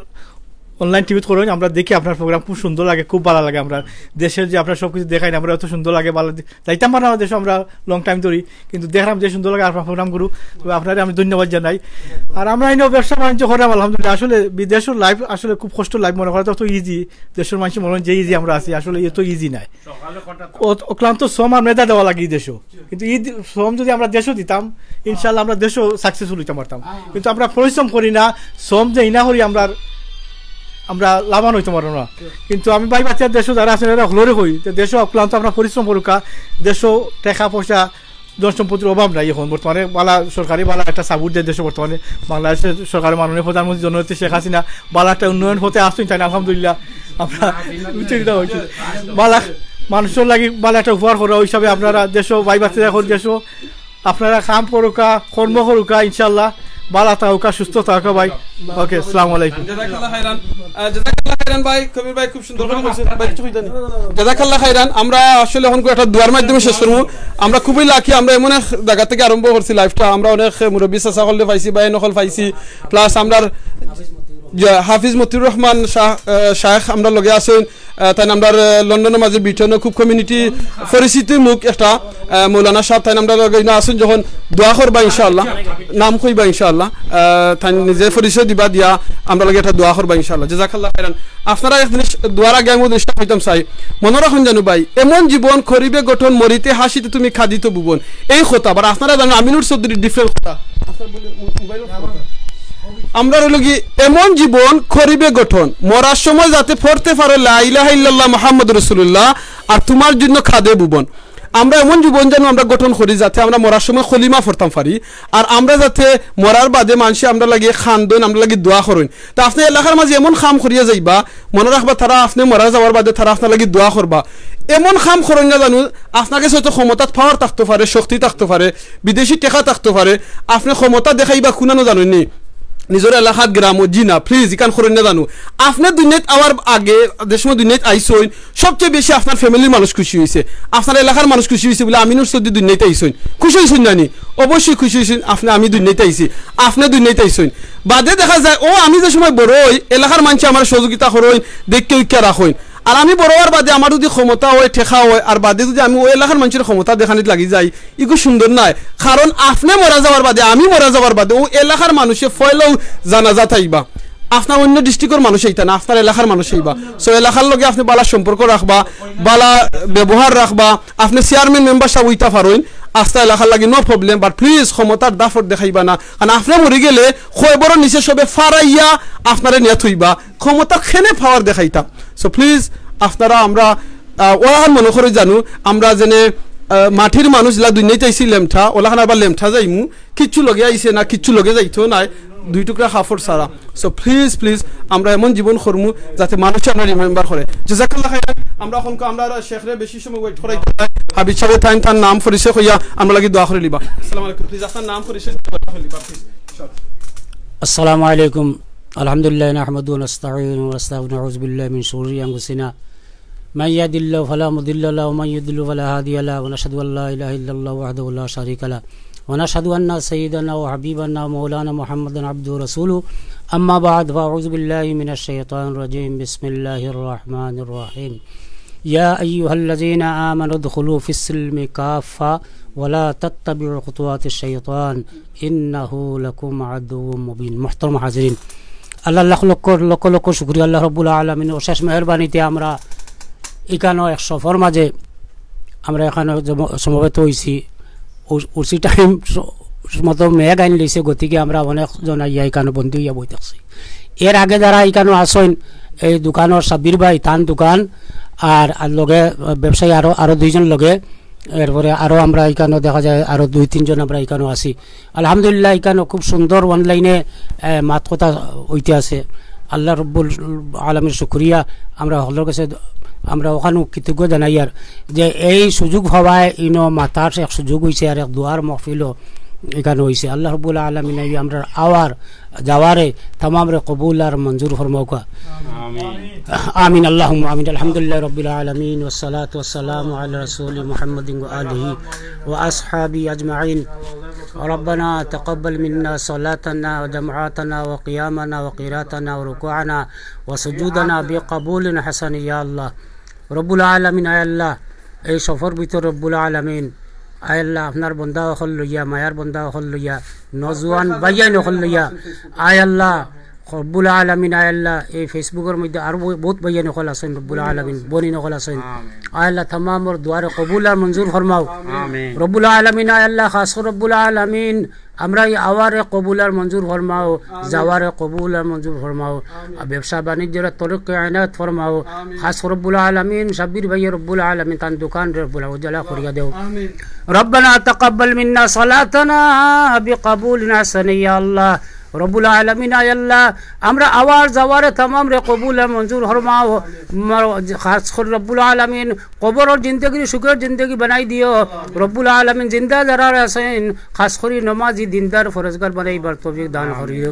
অনলাইন টিভিত করেন, আমরা দেখি আপনার প্রোগ্রাম খুব সুন্দর লাগে, খুব ভালা লাগে। আমরা দেশের যে আপনার সব কিছু দেখাইন, আমরা এত সুন্দর লাগে, ভালা দি-, যাইতাম পারলাম না দেশো, আমরা লং টাইম ধরি, কিন্তু দেখলাম যে সুন্দর লাগে আপনার প্রোগ্রামগুলো। তবে আপনারে আমি ধন্যবাদ জানাই। আর আমরা এনে ব্যবসা বাণিজ্য করাম, আলহামদুলিল্লাহ। আসলে বিদেশের লাইফ আসলে খুব কষ্ট লাইফ, মনে করা তো ইজি, দেশের মানুষ মনে হয় যে ইজি আমরা আছি, আসলে এত ইজি নাই। অ-, অক্লান্ত শ্রম আর মেধা দেওয়া লাগে এই দেশো, কিন্তু এই দি-, শ্রম যদি আমরা দেশো দিতাম, ইনশাআল্লাহ আমরা দেশো সাকসেসফুল হইতাম পারতাম। কিন্তু আমরা পরিশ্রম করি না, শ্রম যে ইনা করি আমরা, আমরা লাভবান হইতে পারবো না। কিন্তু আমি ভাই বাচ্চার দেশো যারা আছেন এরা হকলরে কই, যে দেশো অক্লান্ত আপনারা পরিশ্রম করুক্কা, দেশো টাকা পয়সা ধন সম্পত্তির অভাব নাই এখন বর্তমানে। ভালা সরকারি ভালা একটা সাপোর্ট দেয় দেশো বর্তমানে। বাংলাদেশের সরকারের মাননীয় প্রধানমন্ত্রী জননেত্রী শেখ হাসিনা ভালা একটা উন্নয়ন পথে আসছেন, তাই না? আলহামদুলিল্লাহ। আমরা উত্তেজিত হয়েছি। ভালা মানুষের লাগি ভালা একটা উপহার করা হিসাবে আপনারা দেশো ভাই বাচ্চা এখন দেশো আপনারা কাম করুক্কা, কর্ম করুক্কা, ইনশাআল্লাহ। ভালা থাকুক্কা, সুস্থ থাকুক্কা ভাই। ওকে, আসসালামু আলাইকুম। জাযাকাল্লাহ খাইরান। আহ, জাযাকাল্লাহ খাইরান ভাই, কবির ভাই খুব সুন্দর করে বলছেন। ভাই কিছু কইতা নি? জাযাকাল্লাহ খাইরান। আমরা আসলে এখন একটা দোয়ার মাধ্যমে শেষ করবো। আমরা খুবই লাকি, আমরা এমন এক জায়গা থেকে আরম্ভ করছি লাইফটা। আমরা অনেক মুরব্বী চাচা হকলরে পাইছি, ভাই হকল পাইছি, প্লাস আমরার যে হাফিজ মতিউর রহমান শাহ, আহ, শায়েখ আমরার লগে আছেন। আহ, তাইন আমরার, আহ, লন্ডনের মাঝে ব্রিটেনও খুব কমিউনিটি পরিচিত মুখ একটা, আহ, মৌলানা সাহেব, তাইন আমরার লগে ইনো আছেন, যখন দোয়া করবা ইনশাআল্লাহ, নাম কইবা ইনশাআল্লাহ, আহ, তাইন নিজে পরিচয় দিবা, দিয়া আমরার লগে একটা দোয়া করবা ইনশাআল্লাহ। জাযাকাল্লাহ খাইরান। আপনারা এক জিনিস দোয়ার আগে আমি জিনিসটা কইতাম চাই, মনো রাখইন জানু ভাই, এমন জীবন করিবে গঠন, মরিতে হাসিতে তুমি কাঁদিত ভুবন। এই কথা, but আপনারা জানইন আমিনুর চৌধুরীর ডিফারেন্ট কথা। আপনার বলে মো-, মোবাইলর কথা। আমরা রইল কি, এমন জীবন করিবে গঠন, মরার সময় যাতে পড়তে পারো লা ইলাহা ইল্লাল্লাহ মুহাম্মাদুর রাসূলুল্লাহ, আর তোমার জন্য কাঁদে ভুবন। আমরা এমন জীবন যেন আমরা গঠন করি, যাতে আমরা মরার সময় কলিমা পড়তাম পারি, আর আমরা যাতে মরার বাদে মানষে আমরা লাগি কান্দইন, আমরা লাগি দোয়া করইন। তে আপনে এলাকার মাঝে এমন কাম করিয়া যাইবা, মনো রাখবা, তারা আপনে মরা যাওয়ার বাদে তারা আপনার লাগি দোয়া করবা। এমন কাম করইন না জানু, আপনার গেছে হয়তো ক্ষমতাত power থাকতো পারে, শক্তি থাকতো পারে, বিদেশি টেকা থাকতো পারে, আপনে ক্ষমতা দেখাইবা কুনানো জানইন নি, নিজর এলাকাত গ্রামো, জি না, please, ইখান করইন না জানু। আপনে দুনিয়াত আওয়ার আগে, যে সময় দুনিয়াত আইছইন, সবচেয়ে বেশি আপনার family-র মানুষ খুশি অইছে, আপনার এলাকার মানুষ খুশি অইছে বুলে আমিনুর চৌধুরী দুনিয়াত আইছইন, খুশি অইছইন না নি? অবশ্যই খুশি অইছইন। আপনে, আমি দুনিয়াত আইছি, আপনে দুনিয়াত আইছইন। বাদে দেখা যায়, ও, আমি যে সময় বড় অই, এলাকার মানষে আমার সহযোগিতা করইন, দেখিয়া উখিয়া রাখইন। আর আমি বড় অওয়ার বাদে আমার যুদি ক্ষমতা অয়, টেকা অয়, আর বাদে যুদি আমি অউ এলাকার মানষর ক্ষমতা দেখানিত লাগি যাই, ইগু সুন্দর নায়। কারণ আপনে মরা যাওয়ার বাদে, আমি মরা যাওয়ার বাদে, অউ এলাকার মানষে পয়লাউ জানাজাত আইবা। আপনার অইন্য district-র মানুষ আইতা না, আপনার এলাকার মানুষ আইবা। So এলাকার লগে আপনে বালা সম্পর্ক রাখবা, বালা ব্যবহার রাখবা। আপনে চেয়ারম্যান মেম্বার সাব অইতা পারইন, আস্তা এলাকার লাগি no problem, but please ক্ষমতার দাপট দেখাইবা না। কারণ আপনে মরি গেলে কবরর নিচে সবে ফারাইয়া আপনারে নিয়া থইবা, ক্ষমতা কেনে power দেখাইতা। So please আপনারা আমরা, আহ, ওলাখান মনো করি জানু, আমরা যেনে, আহ, মাটির মানুষ যেলা দুনিয়াত আইছি লেমঠা, ওলাখান আবার লেমঠা যাইমু, কিচ্ছু লগে আইছে না, কিচ্ছু লগে যাইতো নায়, দুই টুকরা কাপড় ছাড়া। So please, please, আমরা এমন জীবন করমু যাতে মানষে আমরা remember করে। জাযাকাল্লাহ খাইরান। আমরা অখন আমরা আর শেখরে বেশি সময় wait করাইতাম নায়। হাবিব সাবে তাইন তান নাম পরিচয় কইয়া আমরা লাগি দোয়া করিলিবা। আসসালামু আলাইকুম। Please, আপনার নাম পরিচয় করিলিবা, please। السلام عليكم. الحمد لله نحمده ونستعينه ونستغفره ونعوذ بالله من شرور أنفسنا. من يهد الله فلا مضل له ومن يضلل فلا هادي له، ونشهد أن لا إله إلا الله وحده لا شريك له، ونشهد أن سيدنا وحبيبنا ومولانا محمدا عبده ورسوله. أما بعد، فأعوذ بالله من الشيطان الرجيم. بسم الله الرحمن الرحيم. يا أيها الذين آمنوا ادخلوا في السلم كافة ولا تتبعوا خطوات الشيطان إنه لكم عدو مبين. محترم حاضرين، আল্লাহ লাখ লক্ষ, লক্ষ লক্ষ শুকরিয়া আল্লাহ রব্বুল আলামিন অশেষ মেহেরবানিতে আমরা ইকানো এক সফর মাঝে আমরা এখানো জম-, সমবেত অইছি। উ-, উসি time স-, মতো মেঘ আইন লইছে, গতিকে আমরা অনেকজন আইয়া ইকানো বন্দি অইয়া বই থাকছি। এর আগে যারা ইকানো আছইন, এই দোকানর সাব্বির ভাই, তান দোকান, আর, আর লগে ব্যবসায়ী আরো, আরো দুইজন লগে, এরপরে আরো আমরা ইকানো দেখা যায় আরো দুই তিনজন আমরা ইকানো আছি। আলহামদুলিল্লাহ, ইকানো খুব সুন্দর online-এ, এ, মাত কথা অইতে আছে। আল্লাহ রব্বুল আলামিন শুকরিয়া, আমরা হকলর কাছে আমরা অখানো কৃতজ্ঞ জানাইয়ার যে এই সুযোগ পাওয়ায় ইনো মাতার এক সুযোগ অইছে আর এক দোয়ার মহফিলও ইকানো অইছে। আল্লাহ রব্বুল আলামিন এই আমরার আওয়ার যাওয়ারে তামামরে কবুল আর মঞ্জুর ফরমাউক্কা। আমিন। আমিন, আল্লাহুম্মা আমিন। আলহামদুলিল্লাহি রাব্বিল আলামিন, ওয়াসসালাতু ওয়াসসালামু আলা রাসূলি মুহাম্মাদিন ওয়া আলিহি ওয়া আসহাবিহি আজমাইন। ربنا تقبل منا صلاتنا وجمعاتنا وقيامنا وقراءتنا وركوعنا وسجودنا بقبول حسن يا الله. রব্বুল আলামিন, আয় আল্লাহ, এই সফর ভিতর রব্বুল আলামিন, আয় আল্লাহ, আপনার বন্দা অকল লইয়া, মায়ার বন্দা অকল লইয়া, নওজোয়ান ভাইয়াইন অকল লইয়া, আয় আল্লাহ, রব্বুল আলামিন, আয় আল্লাহ, এই Facebook-র মধ্যে আরো ব-, বউত ভাইয়াইন অকল আছইন, রব্বুল আলামিন, বইনাইন অকল আছইন। আয় আল্লাহ, তামামর দোয়ারে কবুল আর মঞ্জুর ফরমাও। রব্বুল আলামিন, আয় আল্লাহ, খাস করি রব্বুল আলামিন, আমরা এই আওয়ারে কবুল আর মঞ্জুর ফরমাও, যাওয়ারে কবুল আর মঞ্জুর ফরমাও, আর ব্যবসা বাণিজ্যরে তরক্কি এনায়েত ফরমাও। খাস করি রব্বুল আলামিন, সাব্বির ভাইয়ে রব্বুল আলামিন, তান দোকানরে রব্বুল আলামিন উজালা করিয়া দেও। ربنا تقبل منا صلاتنا بقبول حسن يا الله. রব্বুল আলামিন, আয় আল্লাহ, আমরা আওয়ার যাওয়ারে তামামরে কবুল আর মঞ্জুর ফরমাও। মর-, খাস করি রব্বুল আলামিন, কবরর জিন্দেগি সুখর জিন্দেগি বানাই দিও। রব্বুল আলামিন, জিন্দা যারা আছইন, খাস করি নমাজি দিনদার ফরজগার বানাইবার তৌফিক দান করিও।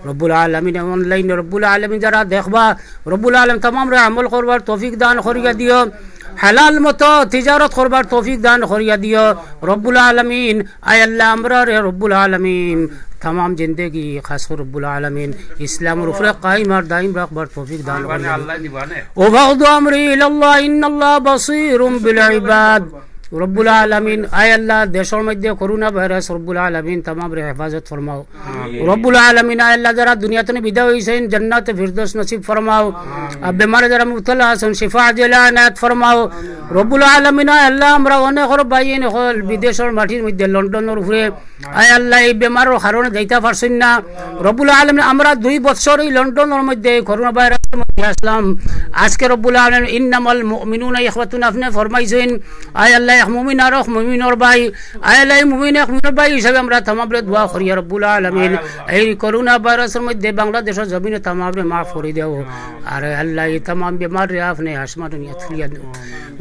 রব্বুল আলামিন, online-এ রব্বুল আলামিন যারা দেখবা, রব্বুল আলামিন তামামরে আমল করবার তৌফিক দান করিয়া দিও। হালাল মতো তিজারত করবার তৌফিক দান করিয়া দিও। রব্বুল আলামিন, আয় আল্লাহ, আমরারে রব্বুল আলামিন, তামাম জিন্দেগি খাস করি রব্বুল আলামিন ইসলামর উপরে কায়েম আর দায়েম রাখবার তৌফিক দান করিয়া দিও। وأفوض أمري إلى الله إن الله بصير بالعباد. রব্বুল আলামিন, আয় আল্লাহ, দেশর মধ্যে করোনা ভাইরাস, রব্বুল আলামিন, তামামরে হেফাজত ফরমাও। রব্বুল আলামিন, আয় আল্লাহ, যারা দুনিয়া থনে বিদায় অইছইন, জান্নাতে ফিরদৌস নসিব ফরমাও। আর বেমারে যারা মুবতলা আছইন, শিফা আজিলা এনায়েত ফরমাও। রব্বুল আলামিন, আয় আল্লাহ, আমরা অনেকর ভাইয়াইন অকল বিদেশর মাটির মধ্যে, লন্ডনর উপরে, আয় আল্লাহ, এই বেমারর কারণে যাইতা পারছইন না। রব্বুল আলামিন, আমরা দুই বছর এই লন্ডনর মধ্যে এই করোনা ভাইরাসর মধ্যে আছলাম। আজকে রব্বুল আলামিন, "ইন্নামাল মুমিনুনা ইখওয়াতুন" আপনে ফরমাইছইন। আয় আল্লাহ, এক মুমিন আর এক মুমিনর ভাই। আয় আল্লাহ, এই মুমিন এক মুমিনর ভাই হিসাবে আমরা তামামরে দোয়া করি, ইয়া রব্বুল আলামিন। এই করোনা ভাইরাসর মধ্যে বাংলাদেশর জমিনে তামামরে মাফ করি দেও। আর আল্লাহ, এই তামাম বেমাররে আপনে আসমান দুনিয়া তুলিয়া দেও।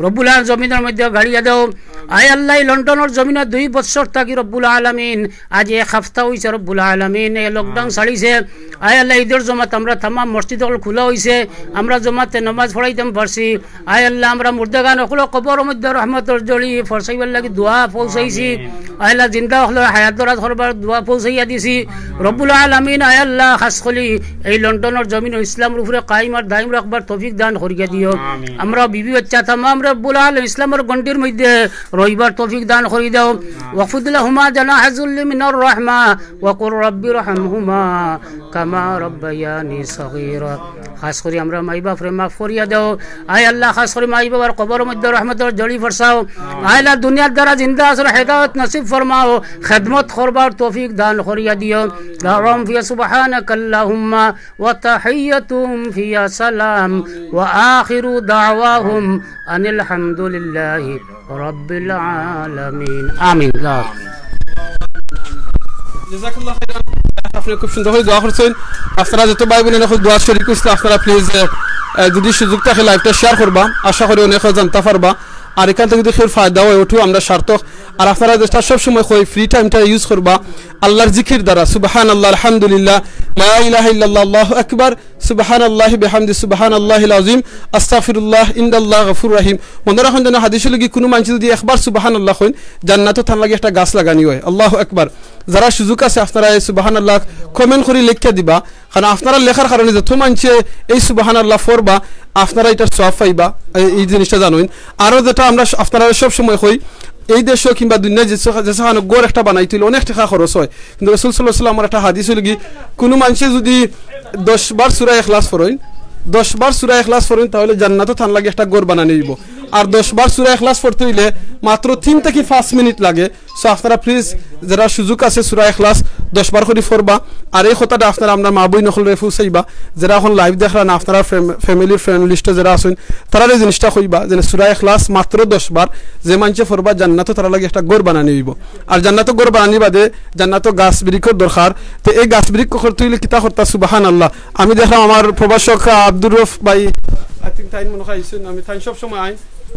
রব্বুল আলামিন, জমিনর মধ্যে গাড়িয়া দেও। আয় আল্লাহ, এই লন্ডনর জমিনে দুই বছর থাকি রব্বুল আলামিন, আজ এক হাপ্তা অইছে রব্বুল আলামিন, এই লকডাউন ছাড়িছে। আয় আল্লাহ, ঈদর জমাত আমরা তামাম মসজিদ অকল খোলা অইছে, আমরা জমাতে নামাজ পড়াইতাম পারছি। আয় আল্লাহ, আমরা মুর্দাগান অকলর কবরর মধ্যে রহমতর ঝড়ি ফরসাইবার লাগি দোয়া পৌঁছাইছি। আয় আল্লাহ, জিন্দা অকলর হায়াত দরাজ করবার দোয়া পৌঁছাইয়া দিছি। রব্বুল আলামিন, আয় আল্লাহ, খাস করি এই লন্ডনর জমিন ইসলামর উপরে কায়েম আর দায়েম রাখবার তৌফিক দান করিয়া দিও। আমরা বিবি বাচ্চা তামাম রব্বুল আলামিন ইসলামর গণ্ডির মধ্যে রইবার তৌফিক দান করি দাও। ওয়াখফিদ লাহুমা জানাহা যুল্লি মিনার রাহমা ওয়া কুর রাব্বির হামহুমা কামা রাব্বায়ানি সগীরা। খাস করি আমরা মাই বাপরে মাফ করিয়া দাও। আয় আল্লাহ, খাস করি মাই বাবার কবরর মধ্যে রহমতর ঝড়ি ফরসাও। আয় আল্লাহ, দুনিয়ার যারা জিন্দা আছে হেদায়েত নসিব ফরমাও, খেদমত করবার তৌফিক দান করিয়া দিও। দাওয়াহুম ফিহা সুবহানাকাল্লাহুম্মা ওয়া তাহিয়্যাতুহুম ফিহা সালাম ওয়া আখিরু দাওয়াহুম আনিল হামদুলিল্লাহি রাব্বিল আলামিন। আমিন। জাযাকাল্লাহু খাইরান। আপনে খুব সুন্দর করি দোয়া করছইন। আপনারা যত ভাই বোন অকল দোয়াত শরিক অইছলা, আপনারা প্লিজ, আহ, আহ, যদি সুযোগ থাকে লাইভটা শেয়ার করবা, আশা করি অনেকে জানতা পারবা। আর ইখান থাকি যদি কেউর ফায়দা অয়, ওটাও আমরা সার্থক। আর আপনারা যেটা সব সময় কই, ফ্রি টাইমটা ইউজ করবা আল্লাহর জিকির দ্বারা, সুবহানাল্লাহ, আলহামদুলিল্লাহ, লা ইলাহা ইল্লাল্লাহ, আল্লাহু আকবার, সুবহানাল্লাহি বিহামদি, সুবহানাল্লাহিল আযীম, আস্তাগফিরুল্লাহ, ইন্নাল্লাহ গফুর রহিম। মনে রাখইন যেন হাদিসর লাগি কুনু মানষে যদি একবার সুবহানাল্লাহ কইন, জান্নাতো তান লাগি একটা গাছ লাগানি অয়। আল্লাহু আকবার। যারা সুযোগ আছে আপনারা এই সুবহানাল্লাহ কমেন্ট করি লেখিয়া দিবা, কারণ আপনারা লেখার কারণে যত মানষে এই সুবহানাল্লাহ পড়বা, আপনারা ইটার সওয়াব পাইবা। এই, এই জিনিসটা জানইন। আরো যেটা আমরা স-, আপনারা সব সময় কই, এই দেশো কিংবা দুনিয়ার যে সে-, যে সেখানো ঘর একটা বানাইতে অইলে অনেক টেকা খরচ অয়, কিন্তু রাসূল সাল্লাল্লাহু আলাইহি ওয়াসাল্লামর একটা হাদিস অইলো গি, কুনু মানষে যদি দশ বার সূরা ইখলাস পড়ইন, দশ বার সূরা ইখলাস পড়ইন, তাইলে জান্নাতো তান লাগি একটা ঘর বানানি অইবো। আর দশ বার সূরা ইখলাস পড়তে অইলে মাত্র তিন থাকি পাঁচ মিনিট লাগে। So আপনারা প্লিজ যারা সুযোগ আছে সূরা ইখলাস দশ বার করি পড়বা। আর এই কথাটা আপনারা আমরার মা বইন অকলরে পৌঁছাইবা, যারা অখন লাইভ দেখরা না, আপনারা ফ্যাম-, ফ্যামিলি ফ্রেন্ড লিস্টো যারা আছইন, তারারে জিনিসটা কইবা যে সূরা ইখলাস মাত্র দশ বার যে মানষে পড়বা, জান্নাতো তার লাগি একটা ঘর বানানি অইবো। আর জান্নাতো ঘর বানানি বাদে জান্নাতো গাছ বিরিখর দরকার। তো এই গাছ বিরিখ করতে অইলে কিতা করতা? সুবহানাল্লাহ। আমি দেখলাম আমার প্রভাষক, আহ, আব্দুর রউফ ভাই, I think তাইন মনে হয় আইছইন, আমি তাইন সব সময় আইন,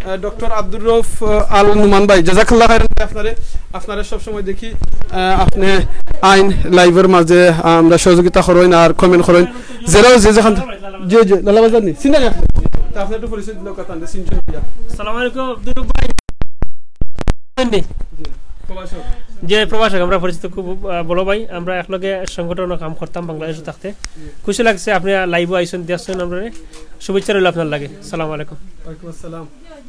আহ, ডক্টর আব্দুর রউফ, আহ, আল নুমান ভাই, জাযাকাল্লাহ খাইরান ভাই, আপনারে, আপনারে সব সময় দেখি, আহ, আপনে আইন লাইভর মাঝে, আহ, আমরা সহযোগিতা করইন আর কমেন্ট করইন। যারাও যে যেখান, জি, জি, লালা বাজার নি, চিন্তা নেই। তা আপনে একটু পরিচয় দিলে কথা আনতে, চিনছেন কিনা? আসসালামু আলাইকুম, আব্দুর রউফ ভাই। জি, প্রভাষক। জি, প্রভাষক, আমরা পরিচিত খুব, আহ, বড় ভাই। আমরা একলগে সংগঠনর কাম করতাম বাংলাদেশো থাকতে। খুশি লাগছে আপনে লাইভো আইছইন, দেখছইন আমরারে। শুভেচ্ছা রইলো আপনার লাগি। সালাম আলাইকুম। ওয়ালাইকুম আসসালাম।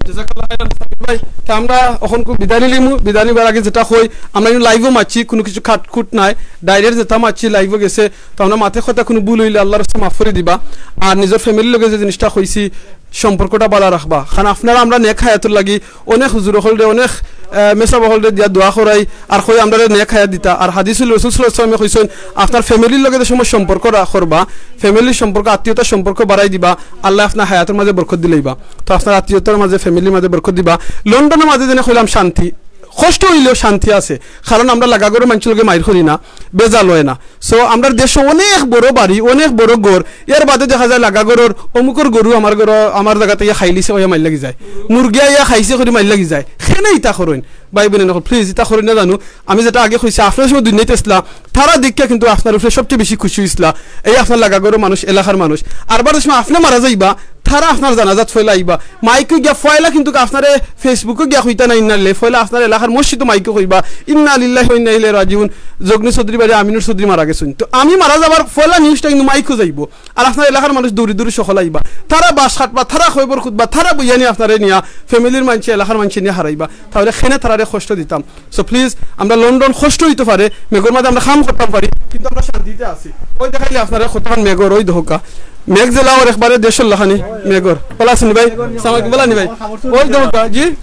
জাযাকাল্লাহ খাইরান। ভাই, তা আমরা অখন খুব বিদায় নিলিমু, বিদায় নিবার আগে যেটা কই, আমরা ইনো লাইভও মাতছি, কুনু কিছু কাটকুট নাই, ডাইরেক্ট যেটা মাতছি লাইভও গেছে। তো আমরা মাতে কথা কুনু ভুল অইলে আল্লাহর রাস্তায় মাফ করি দিবা। আর নিজর ফ্যামিলির লগে যে জিনিসটা কইছি, সম্পর্কটা ভালা রাখবা, কারণ আপনারা আমরার নেক হায়াতর লাগি অনেক হুজুর অকলরে, অনেক, আহ, মেসাব অকলরে দিয়া দোয়া করাই, আর কই আমরারে নেক হায়াত দিতা। আর হাদিসে রাসূল সাল্লাল্লাহু আলাইহি ওয়াসাল্লামে কইছইন, আপনার ফ্যামিলির লগে যে সময় সম্পর্ক রা-, করবা, ফ্যামিলির সম্পর্ক, আত্মীয়তার সম্পর্ক বাড়াই দিবা, আল্লায় আপনার হায়াতর মাঝে বরকত দিলাইবা। তো আপনার আত্মীয়তার মাঝে, ফ্যামিলির মাঝে বরকত দিবা। লন্ডনর মাঝে যেনে কইলাম শান্তি, কষ্ট অইলেও শান্তি আছে, কারণ আমরা লাগা ঘরর মানষর লগে মাইর করি না, বেজাল অয় না। So, আমরার দেশো অনেক বড় বাড়ি, অনেক বড় ঘর, এর বাদে দেখা যায় লাগা ঘরর অমুকর গরু আমার ঘর, আমার জাগা থাকি খাইলিছে, অইয়া মাইর লাগি যায়। মুরগি আইয়া খাইছে করি মাইর লাগি যায়। কেনে ইতা করইন? ভাই বইন অকল, প্লিজ, ইতা করইন না জানু। আমি যেটা আগে কইছি, আপনার সময় দুনিয়াত আছলা, তারা দেখিয়া কিন্তু আপনার উপরে সবচেয়ে বেশি খুশি অইছলা। এই আপনার লাগা ঘরর মানুষ, এলাকার মানুষ। আরবার সময় আপনে মারা যাইবা, তারা আপনার জানাজাত পয়লা আইবা। মাইকো গিয়া পয়লা কিন্তু আপনারে Facebook-ও গিয়া কইতা না ইন্না লিল্লাহি, পয়লা আপনার এলাকার মসজিদো মাইকো কইবা, "ইন্না লিল্লাহি ওয়া ইন্না ইলাইহি রাজিউন, জগনি চৌধুরী বাড়ি আমিনুর চৌধুরী মারা গেছইন।" তো আমি মারা যাবার পয়লা নিউজটা কিন্তু মাইকো যাইবো। আর আপনার এলাকার মানুষ দৌড়ি দৌড়ি সকল আইবা। তারা বাঁশ কাটবা, তারা কয়বর খুতবা, তারা বইয়া নিয়া আপনারে নিয়া ফ্যামিলির মানষে, এলাকার মানষে নিয়া হারাইবা। তাইলে কেনে তারারে কষ্ট দিতাম? So প্লিজ, আমরা লন্ডন কষ্ট অইতো পারে, মেঘর মাঝে আমরা কাম করতাম পারি, কিন্তু আমরা শান্তিতে আছি। ওই দেখাইলে আপনারে কতখান মেঘর, ওই দেখউক্কা। মেঘ জেলা ওর একবারে দেশর লাখানি মেঘর। ভালা আছইন ভাই? সালাম আলাইকুম, ভালা নি ভাই? ওই দেখউক্কা, জি?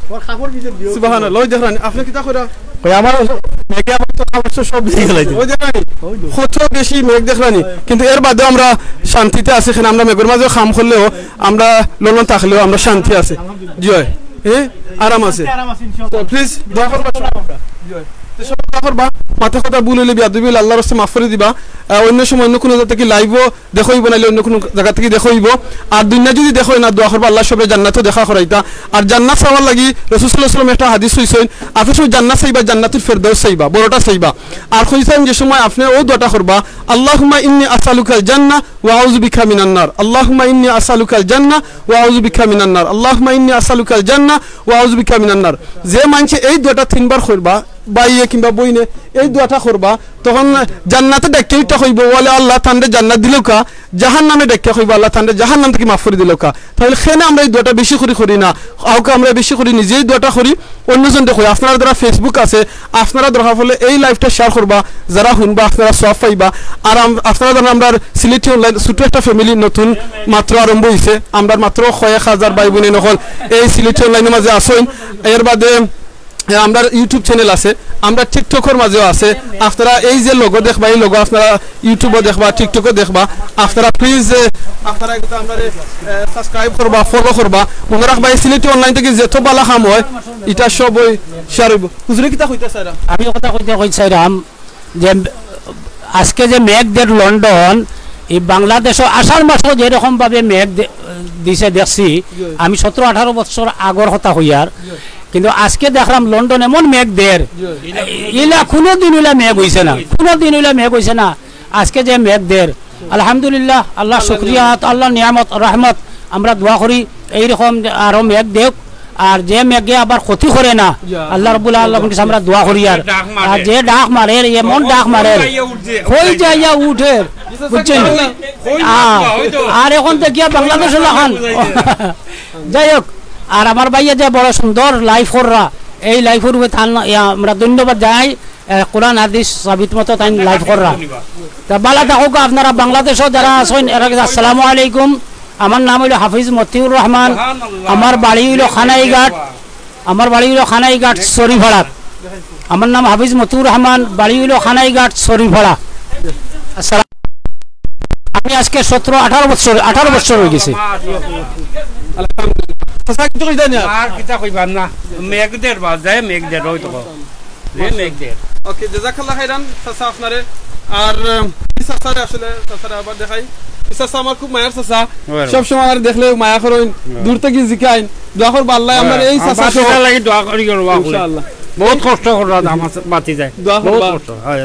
সুবহানাল্লাহ, ওই দেখরানি। আপনে কিতা কইরা? কই আমার মেঘে আবার তো খাবার তো সব ভিজে গেল। ওই যে নাই, কত বেশি মেঘ দেখলানি, কিন্তু এর বাদেও আমরা শান্তিতে আছি। এখানে আমরা মেঘর মাঝেও কাম করলেও, আমরা লন্ডন থাকলেও আমরা শান্তি আছে। জি অয়, হ্যাঁ, আরাম আছে। তো প্লিজ দোয়া করবা সবাই। জি অয়। তো সবাই দোয়া করবা, মাতে কথা ভুল অইলে বিয়াদবি অইলে আল্লাহর রাস্তায় মাফ করি দিবা। আহ, অন্য সময় অন্য কোনো জায়গা থেকে লাইভও দেখইবো, নাইলে অন্য কোনো জায়গা থেকে দেখইবো। আর দুনিয়া যদি দেখই না, দোয়া করবা আল্লাহ সবরে জান্নাতও দেখা করাইতা। আর জান্নাত চাওয়ার লাগি রাসূল সাল্লাল্লাহু আলাইহি ওয়াসাল্লাম একটা হাদিস কইছইন, আপনে সব জান্নাত চাইবা, জান্নাতুল ফেরদাউস চাইবা, বড়টা চাইবা। আর কইছইন যে সময় আপনে ও দোয়াটা করবা, "আল্লাহুম্মা ইন্নী আসআলুকাল জান্নাহ ওয়া আউযু বিকা মিনান নার। আল্লাহুম্মা ইন্নী আসআলুকাল জান্নাহ ওয়া আউযু বিকা মিনান নার। আল্লাহুম্মা ইন্নী আসআলুকাল জান্নাহ ওয়া আউযু বিকা মিনান নার।" যে মানষে এই দোয়াটা তিনবার করবা, ভাইয়ে কিংবা বইনে এই দোয়াটা করবা, তখন জান্নাতে ডাকিয়া ইটা কইবো, "ওয়ালে আল্লাহ, তানরে জান্নাত দিলউক্কা।" জাহান্নামে ডাকিয়া কইবো, "আল্লাহ, তানরে জাহান্নাম থেকে মাফ করি দিলউক্কা।" তাহলে কেনে আমরা এই দোয়াটা বেশি করি করি না? কাউকে আমরা বেশি করি নিজেই দোয়াটা করি, অন্যজনরে কই। আপনারা যারা Facebook আছে, আপনারা দরকার পড়লে এই লাইভটা শেয়ার করবা, যারা হুনবা আপনারা সওয়াব পাইবা। আর আম-, আপনারা জানেন আমরার সিলেটি অনলাইন ছোট্ট একটা ফ্যামিলি নতুন মাত্র আরম্ভ হইছে, আমরার মাত্র কয়েক হাজার ভাই বইন অকল এই সিলেটি অনলাইনর মাঝে আছইন। এর বাদে এ, আমরার YouTube চ্যানেল আছে, আমরা TikTok-অর মাঝেও আছে। আপনারা এই যে লোগো দেখবা, এই লোগো আপনারা YouTube-ও দেখবা, TikTok-ও দেখবা। আপনারা প্লিজ, এ, আপনারা একটু আমরারে, এ, সাবস্ক্রাইব করবা, ফলো করবা। মনে রাখবা, এই সিলেটি অনলাইন থেকে যত বালা কাম হয়, ইটা সব ওই শেয়ার হইব। হুজুরে কিতা কইতা চাইরা? আমি কথা কইতে কই চাইরাম যে আজকে যে মেঘ দের লন্ডন, এই বাংলাদেশও আষাঢ় মাসও যেরকম ভাবে মেঘ দে-, দিছে দেখছি, আমি সতেরো আঠারো বছর আগর কথা কইয়ার, কিন্তু আজকে দেখলাম লন্ডন এমন মেঘ দের, ইলা কোনো দিন ইলা মেঘ হইছে না, কোনো দিন ইলা মেঘ হইছে না। আজকে যে মেঘ দের, আলহামদুলিল্লাহ, আল্লাহ শুকরিয়া, আল্লাহ নিয়ামত, রহমত, আমরা দোয়া করি এইরকম আরো মেঘ দেখ, আর যে মেঘে আবার ক্ষতি করে না, আল্লাহ রাব্বুল আলামিন কাছে আমরা দোয়া করি। আর আর যে ডাক মারের, এমন ডাক মারের, কই যাইয়া উঠের, বুঝছেন? আর এখন দেখিয়া বাংলাদেশ লাখান। যাই হোক, আর আমার ভাইয়ে যে বড় সুন্দর লাইভ কররা, এই লাইভর উপরে তান, ইয়া, আমরা ধন্যবাদ জানাই। এ, কোরআন হাদিস সাবিত মতো তাই লাইভ কররা। তা বালা থাকুক আপনারা, বাংলাদেশও যারা আছেন, এরা কাছে আসসালামু আলাইকুম। আমার নাম হইল হাফিজ মতিউর রহমান, আমার বাড়ি হইল খানাইঘাট, আমার বাড়ি হইল খানাইঘাট সরিপাড়াত। আমার নাম হাফিজ মতিউর রহমান, বাড়ি হইল খানাইঘাট সরিপাড়া। আসসালাম। আমি আজকে সতেরো আঠারো বছর, আঠারো বছর হয়ে গেছে। আলহামদুলিল্লাহ। চাচা, কিছু কইতা না? আর কিতা কইবার না? মেঘ দের বা, যে মেঘ দের, ওই তো। যে মেঘ দের। ওকে, জাযাকাল্লাহ খাইরান, চাচা আপনারে। আর, উম, এই চাচারে আসলে, চাচারে আবার দেখাই। এই চাচা আমার খুব মায়ার চাচা। সব সময় আমার দেখলে মায়া করইন, দূর থেকে জিকাইন। দোয়া করবা আল্লাহ, আমার এই চাচা সহ। লাগি দোয়া করি করবা। ইনশাআল্লাহ। বহুত কষ্ট কররা আমার বাতি যায়। দোয়া করবা।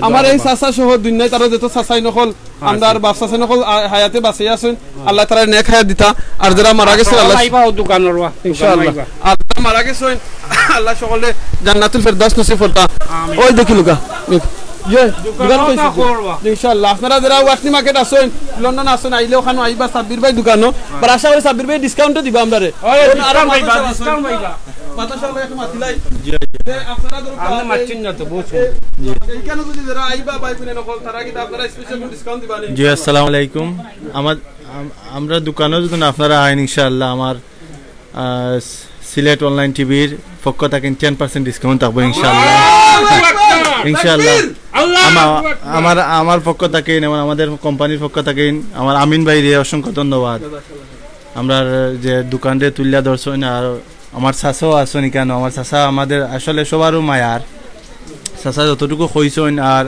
আমার এই চাচা সহ দুনিয়াত আরো যত চাচাই নকল, আমরার বাপ চাচা নকল, আ, হায়াতে বাঁচিয়া আছইন, আল্লাহ তাআলা নেক হায়াত দিতা। আর যারা মারা গেছে, আল্লাহ আইবা ও দোকানর ওয়া। ইনশাআল্লাহ। আর যারা মারা গেছইন, আল্লাহ সকলে জান্নাতুল ফেরদাউস নসিব করতা। আমিন। ওই দেখিলুকা। ইয়ে, দোকান দোকান কইছি। ইনশাআল্লাহ। আপনারা যারা ওয়াটনি মার্কেট আছইন, লন্ডন আছইন, আইলে ওখানে আইবা সাব্বির ভাই দোকানো। আর আশা করি সাব্বির ভাই ডিসকাউন্টও দিবা আমরারে। ওই, আর ডিসকাউন্ট পাইবা, মাদ্রাসা ডিসকাউন্ট পাইবা। মাদ্রাসা আমরা একটু মাতিলাই। জি, জি। যে আপনারা ধরুন আপনি মাতছেন না তো, বলছেন। এইখানে যদি যারা আইবা ভাই বইন নকল, তারা কি আপনারা স্পেশাল কোনো ডিসকাউন্ট দিবা নি? জি, আসসালামু আলাইকুম। আমার, আম-, আমরা দোকানও যদি না আপনারা আইন, ইনশাআল্লাহ, আমার, আহ, সিলেট অনলাইন টিভির পক্ষ থাকি টেন পার্সেন্ট ডিসকাউন্ট থাকবো, ইনশাআল্লাহ। আল্লাহু আকবার! ইনশাআল্লাহ। আল্লাহু আকবার! আমার, আমার, আমার পক্ষ থাকি, যেমন আমাদের কোম্পানির পক্ষ থাকি, আমার আমিন ভাইরে অসংখ্য ধন্যবাদ। আমরা যে দোকানরে তুলিয়া ধরছইন, আর আমার চাচাও আছইন কেন, আমার চাচা আমাদের আসলে সবারও মায়ার। চাচা যতটুকু কইছইন আর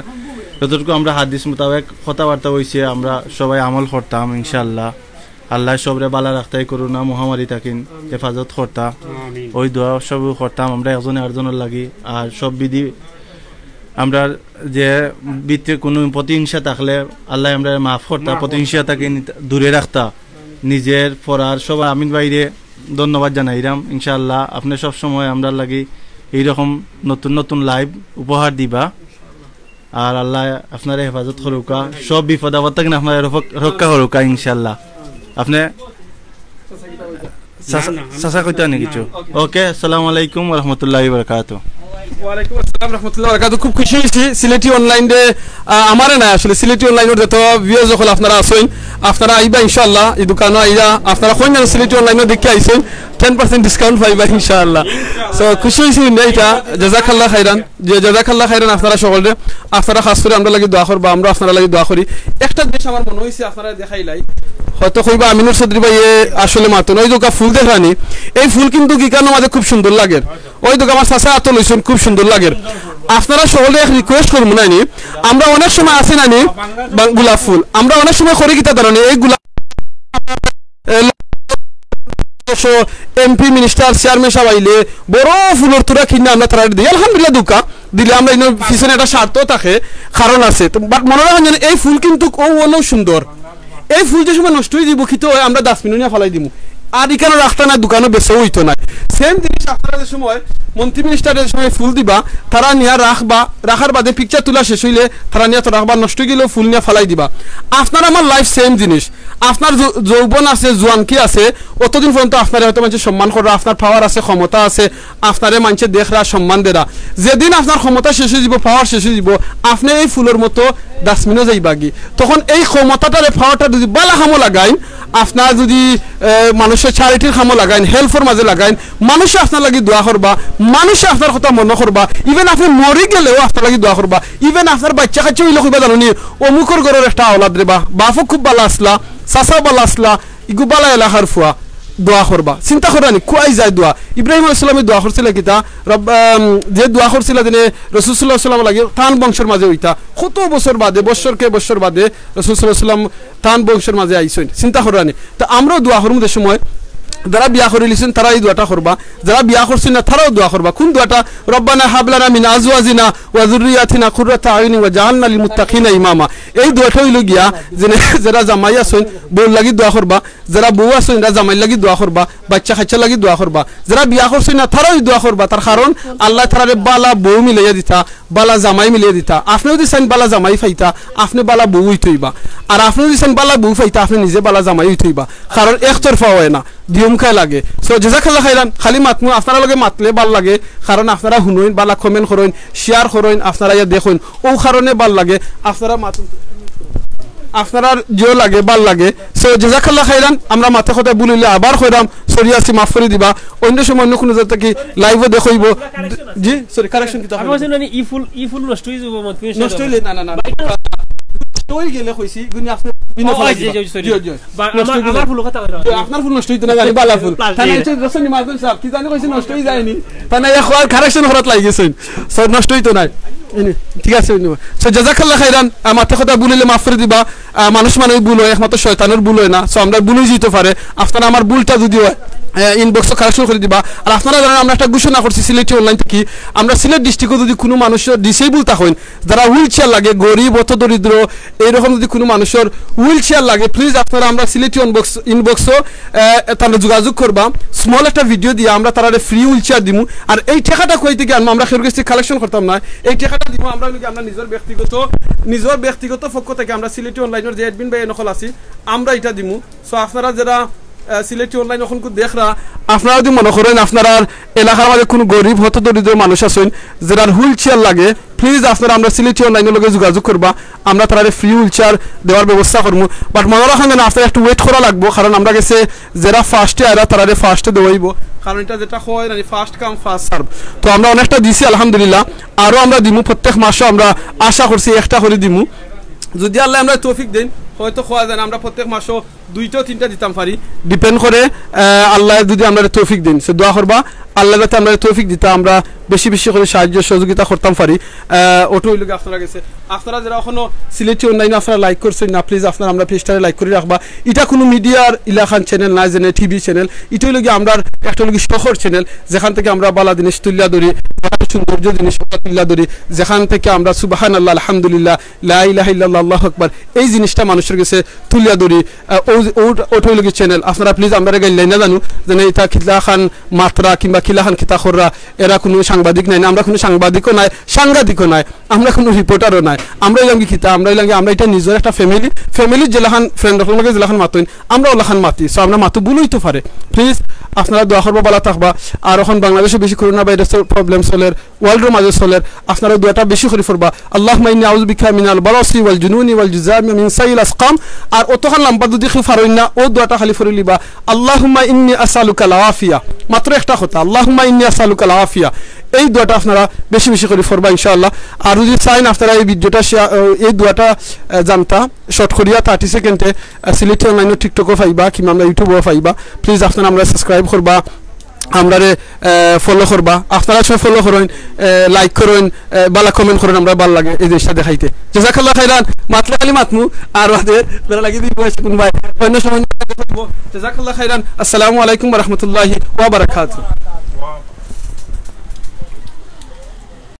যতটুকু আমরা হাদিস মোতাবেক কথাবার্তা হইছে, আমরা সবাই আমল করতাম ইনশাআল্লাহ। আল্লাহ সবরে বালা রাখতা, এই করোনা মহামারী থাকি হেফাজত করতা। আমিন। ওই দোয়া সব করতাম আমরা একজনে আরজনর লাগি। আর সব বিধি আমরা যে ভিতরে কোনো প্রতিহিংসা থাকলে আল্লাহ আমরা মাফ করতা, আল্লাহ। প্রতিহিংসা থাকি দূরে রাখতা। নিজের পড়ার সব আমিন ভাইরে ধন্যবাদ জানাইরাম। ইনশাআল্লাহ, আপনি সব সময় আমরার লাগি এইরকম নতুন নতুন লাইভ উপহার দিবা। আর আল্লাহ আপনারে হেফাজত করুকা, সব বিপদ আপদ থাকি আপনারে রফক-, রক্ষা করুকা ইনশাআল্লাহ। আপনি চাচা, না, না, আমি চাচা কইতা নি কিছু? ওকে, আসসালামু আলাইকুম ওয়া রাহমাতুল্লাহি ওয়া বারাকাতুহু। ওয়ালাইকুম আসসালাম রহমতুল্লাহ বারাকাতুহু। খুব খুশি হইছি সিলেটি অনলাইন ডে, আহ, আমারে না আসলে সিলেটি অনলাইনর যত ভিউয়ার্স সকল আপনারা আছইন, আপনারা আইবা ইনশাআল্লাহ, এই দোকানো আইবা, আপনারা কোন জানো সিলেটি অনলাইনও দেখে আইছইন, টেন পার্সেন্ট ডিসকাউন্ট পাইবা ইনশাআল্লাহ। সো খুশি অইছি হুনিয়া ইটা। জাযাকাল্লাহ খাইরান। জি, জাযাকাল্লাহ খাইরান আপনারা সকলরে। আপনারা খাস করি আমরার লাগি দোয়া করবা, আমরা আপনারার লাগি দোয়া করি। একটা জিনিস আমার মনো অইছে আপনারারে দেখাইলাই। হয়তো কইবা আমিনুর চৌধুরী ভাইয়ে আসলে মাতইন। অউ দেখউক্কা ফুল দেখরানি, এই ফুল কিন্তু ইখানর মাঝে খুব সুন্দর লাগের। অউ দেখউক্কা আমার চাচায় আতো লইছইন, খুব সুন্দর লাগের। আপনারা সকলরে এক রিকোয়েস্ট করমু নানি, আমরা অনেক সময় আছে নানি বা-, গোলাপ ফুল, আমরা অনেক সময় করি কিতা জানইন নি, এই গোলাপ এমপি, মিনিস্টার, চেয়ারম্যান সাব আইলে বড় ফুলর তুরা কিনিয়া আমরা তারারে দেই। আলহামদুলিল্লাহ, দেউক্কা দিলে আমরা ইনো পিছনে একটা স্বার্থ থাকে, কারণ আছে। তো, but মনো রাখইন যেন এই ফুল কিন্তু অউ অনেও সুন্দর। এই ফুল যে সময় নষ্ট অইযিবো, কিতা অয়, আমরা ডাস্টবিনো নিয়া ফালাই দিমু। আর ইখানো রাখতা নায়, দোকানো বেচাও অইতো নায়। সেম জিনিস আপনারা যে সময় মন্ত্রী মিনিস্টাররে যে সময় ফুল দিবা, তারা নিয়া রাখবা, রাখার বাদে পিকচার তুলা শেষ অইলে তারা নিয়া তো রাখবা, নষ্ট অইগেলেও ফুল নিয়া ফালাই দিবা। আপনার আমার লাইফ সেম জিনিস। আপনার যৌ-, যৌবন আছে, জোয়ানকি আছে, অতদিন পর্যন্ত আপনারে হয়তো মানষে সম্মান কররা, আপনার পাওয়ার আছে, ক্ষমতা আছে, আপনারে মানষে দেখরা, সম্মান দেরা। যেদিন আপনার ক্ষমতা শেষ অইযিবো, পাওয়ার শেষ অইযিবো, আপনে এই ফুলর মতো ডাস্টবিনো যাইবাগি। তখন এই ক্ষমতাটারে, পাওয়ারটা যুদি বালা কামো লাগাইন, আপনার যুদি, এ, মানষর চ্যারিটির কামো লাগাইন, হেল্পর মাঝে লাগাইন, মানষে আপনার লাগি দোয়া করবা, মানষে আপনার কথা মনো করবা, even আপনে মরি গেলেও আপনার লাগি দোয়া করবা, even আপনার বাইচ্চা কাইচ্চা অইলে কইবা জানইন নি, অমুকর ঘরর একটা আওলাদ রেবা, বাফও খুব বালা আছলা, চাচাও বালা আছলা, ইগু বালা এলাকার ফুয়া, দোয়া করবা। চিন্তা কররানি, কুয়াই যায় দোয়া। ইব্রাহিম আলাইহিস সালামে দোয়া করছিলা কিতা? রব-, আম, যে দোয়া করছিলা যেন রসুল সাল্লাল্লাহু আলাইহি ওয়াসাল্লামর লাগি, তান বংশর মাঝে অইতা। কত বছর বাদে, বছর কে বছর বাদে রসুল সাল্লাল্লাহু আলাইহি ওয়াসাল্লাম তান বংশর মাঝে আইছইন। চিন্তা কররানি। তো আমরাও দোয়া করমু যে সময়, যারা বিয়া করিলিছইন তারা এই দোয়াটা করবা, যারা বিয়া করছইন না তারাও দোয়া করবা। কোন দোয়াটা? রব্বানা হাব লানা মিন আজওয়াজিনা ওয়া যুররিয়াতিনা কুররাতা আয়ুনিন ওয়াজআলনা লিল মুত্তাকিনা ইমামা। এই দোয়াটা অইলো গিয়া যেন যারা জামাই আছইন, বউর লাগি দোয়া করবা, যারা বউ আছইন, এরা জামাইর লাগি দোয়া করবা, বাইচ্চা কাইচ্চার লাগি দোয়া করবা। যারা বিয়া করছইন না, তারাও দোয়া করবা। তার কারণ, আল্লায় তারারে বালা বউ মিলাইয়া দিতা, বালা জামাই মিলাইয়া দিতা। আপনে যুদি চাইন বালা জামাই পাইতা, আপনে বালা বউ অইতে অইবা। আর আপনে যুদি চাইন বালা বউ পাইতা, আপনে নিজে বালা জামাই অইতে অইবা। কারণ একতরফা অয় না, দুইমুখায় লাগে। So, জাযাকাল্লাহ খাইরান, খালি মাতমু, আপনারার লগে মাতলে বালা লাগে, কারণ আপনারা হুনইন, বালা comment করইন, share করইন, আপনারা ইয়া দেখইন, অউ কারণে বালা লাগে, আপনারা মাতুন। আপনারার যেও লাগে, বালা লাগে। So, জাযাকাল্লাহ খাইরান, আমরা মাতে কথা ভুল অইলে আবার কইরাম, sorry আছি, মাফ করি দিবা। অইন্য সময় অইন্য কুনু জাগা থাকি live-ও দেখইবো। জি, sorry, correction কিতা আমি কইলাম? কইছি না, ই ফুল, ই ফুল নষ্ট অইযিবো, মত নষ্ট অইলে, না, না, না, না। নষ্ট অইগেলে কইছি, ইগুনি আপনে বিনা ও, ফালাই জি, দিবা। জি, sorry। জি, জি। বা নষ্ট আমার, অইগেলে। আমার ফুল কথা কইলাম। জি, আপনার ফুল নষ্ট অইতো নায়, জানি বালা ফুল। Plastic। তাইন অইছে রসনি মাদুন সাহেব, কি জানি কইছে নষ্ট অইযায়নি। তাইন অইয়া কওয়ার correction করাত লাগিগেছইন। So, নষ্ট অইতো নায়। ইনি, ঠিক আছে, ইনি। So, জাযাকাল্লাহ খাইরান, আহ, মাতে কথা ভুল অইলে মাফ করি দিবা। আহ, মানুষ মানষর ভুল অয়, একমাত্র শয়তানর ভুল অয় না। So, আমরার ভুল অইযিতো পারে। আপনারা আমার ভুলটা যুদি অয়, আহ, inbox-ও correction করি দিবা। আর আপনারা জানইন, আমরা একটা ঘোষণা করছি সিলেটি online থাকি, আমরা সিলেট district-ও যুদি কুনু মানুষর disable থাকইন, যারা wheelchair লাগে, গরিব, হতদরিদ্র, এইরকম যুদি কুনু মানুষর wheelchair লাগে, please আপনারা আমরা সিলেটি inbox, inbox-ও, আহ, তানরে যোগাযোগ করবা। Small একটা video দিয়া আমরা তারারে free wheelchair দিমু। আর এই টেকাটা কই থাকি আনমু? আমরা কেউর গেছ থাকি collection করতাম নায়। এই টেকাটা দিমু আমরা অইলো গি আমরা নিজর ব্যক্তিগত, নিজর ব্যক্তিগত পক্ষ থাকি আমরা সিলেটি online-র যে admin ভাই অকল আছি, আমরা ইটা দিমু। So আপনারা যেরা, আহ, সিলেটি online অখনকু দেখরা, আপনারা যুদি মনো করইন আপনারার এলাকার মাঝে কুনু গরিব হতদরিদ্র মানুষ আছইন, যেরার wheelchair লাগে, please আপনারা আমরা সিলেটি online-র লগে যোগাযোগ করবা, আমরা তারারে free wheelchair দেওয়ার ব্যবস্থা করমু। But মনো রাখইন যেন আপনারা একটু wait করা লাগবো, কারণ আমরার গেছে যেরা first-এ আইরা তারারে first-এ দেওয়া অইবো, কারণ ইটা যেটা অয় মানে first come first serve। তো আমরা অনেকটা দিছি আলহামদুলিল্লাহ, আরও আমরা দিমু, প্রত্যেক মাসও আমরা আশা করছি একটা করি দিমু। যুদি আল্লায় আমরারে তৌফিক দেইন, হয়তো কওয়া যায় না, আমরা প্রত্যেক মাসও দুইটা তিনটা দিতাম পারি, depend করে, আহ, আল্লায় যুদি আমরারে তৌফিক দেইন। So দোয়া করবা, আল্লায় যাতে আমরারে তৌফিক দিতা, আমরা বেশি বেশি করি সাহায্য সহযোগিতা করতাম পারি। আহ, অটা অইলো গি আপনারার গেছে। আপনারা যেরা অখনো সিলেটি online আপনারা like করছইন না, please আপনারা আমরার page-টারে like করি রাখবা। ইটা কুনু media-র ইলাখান channel নায়, যেনে TV channel। ইটা অইলো গি আমরার একটা অইলো গি শখর channel, যেখান থাকি আমরা বালা জিনিস তুলিয়া ধরি, বালা সৌন্দর্য জিনিস আমরা তুলিয়া ধরি, যেখান থাকি আমরা সুবহানাল্লাহ, আলহামদুলিল্লাহ, লা ইলাহা ইল্লাল্লাহ, আল্লাহু আকবার, এই জিনিসটা মানুষর গেছে তুলিয়া ধরি। আহ, অউ, অউ, অটা অইলো গি channel। আপনারা please আমরারে গাইল্লাইন না জানু, যেনে ইটা কিলাখান মাতরা কিংবা কিলাখান কিতা কররা, এরা কুনু সাংবাদিক নায় না, আমরা কুনু সাংবাদিকও নায়, সাংঘাতিকও নায়, আমরা কুনু reporter-ও নায়। আমরা অইলাম কি কিতা, আমরা অইলাম কি, আমরা ইটা নিজর একটা ফ্যামিলি, ফ্যামিলির যেলাখান ফ্রেন্ড অকলর লগে যেলাখান মাতইন, আমরা অলাখান মাতি। সো আমরা মাতু ভুল অইতো পারে, প্লিজ আপনারা দোয়া করবা, ভালা থাকবা। আর অখন বাংলাদেশো বেশি করোনা ভাইরাসর প্রবলেম চলের, ওয়ার্ল্ডর মাঝে চলের, আপনারা দোয়াটা বেশি করি পড়বা, আল্লাহুম্মা ইন্নী আউযু বিকা মিনাল বারাসি ওয়াল জুনুনি ওয়াল জুযামি ওয়া মিন সাইয়িল আসকাম। আর অতখান লম্বা যুদি কেউ পারইন না, অউ দোয়াটা খালি পড়িলিবা, আল্লাহুম্মা ইন্নী আসআলুকাল আফিয়া। মাত্র একটা কথা, আল্লাহুম্মা ইন্নী আসআলুকাল আফিয়া। এই দোয়াটা আপনারা বেশি বেশি করি পড়বা ইনশাআল্লাহ। আর যুদি চাইন আপনারা এই ভিডিওটা শেয়ার, এই দোয়াটা আহ, জানতা শর্ট করিয়া থার্টি সেকেন্ডে, আহ, সিলেটি অনলাইনর টিকটকো পাইবা কিংবা আমরার ইউটিউবো পাইবা। প্লিজ আপনারা আমরারে সাবস্ক্রাইব করবা, আমরারে ফলো করবা। আপনারা সব ফলো করইন, লাইক করইন, আহ, ভালা কমেন্ট করইন, আমরার ভালা লাগে এই জিনিসটা দেখাইতে। জাযাকাল্লাহ খাইরান। মাতলে খালি মাতমু, আর বাদে বেলা লাগি দিব আছে কোন ভাই, অন্য সময়। জাযাকাল্লাহ খাইরান। আসসালামু আলাইকুম ওয়া রাহমাতুল্লাহি ওয়া বারাকাতুহু।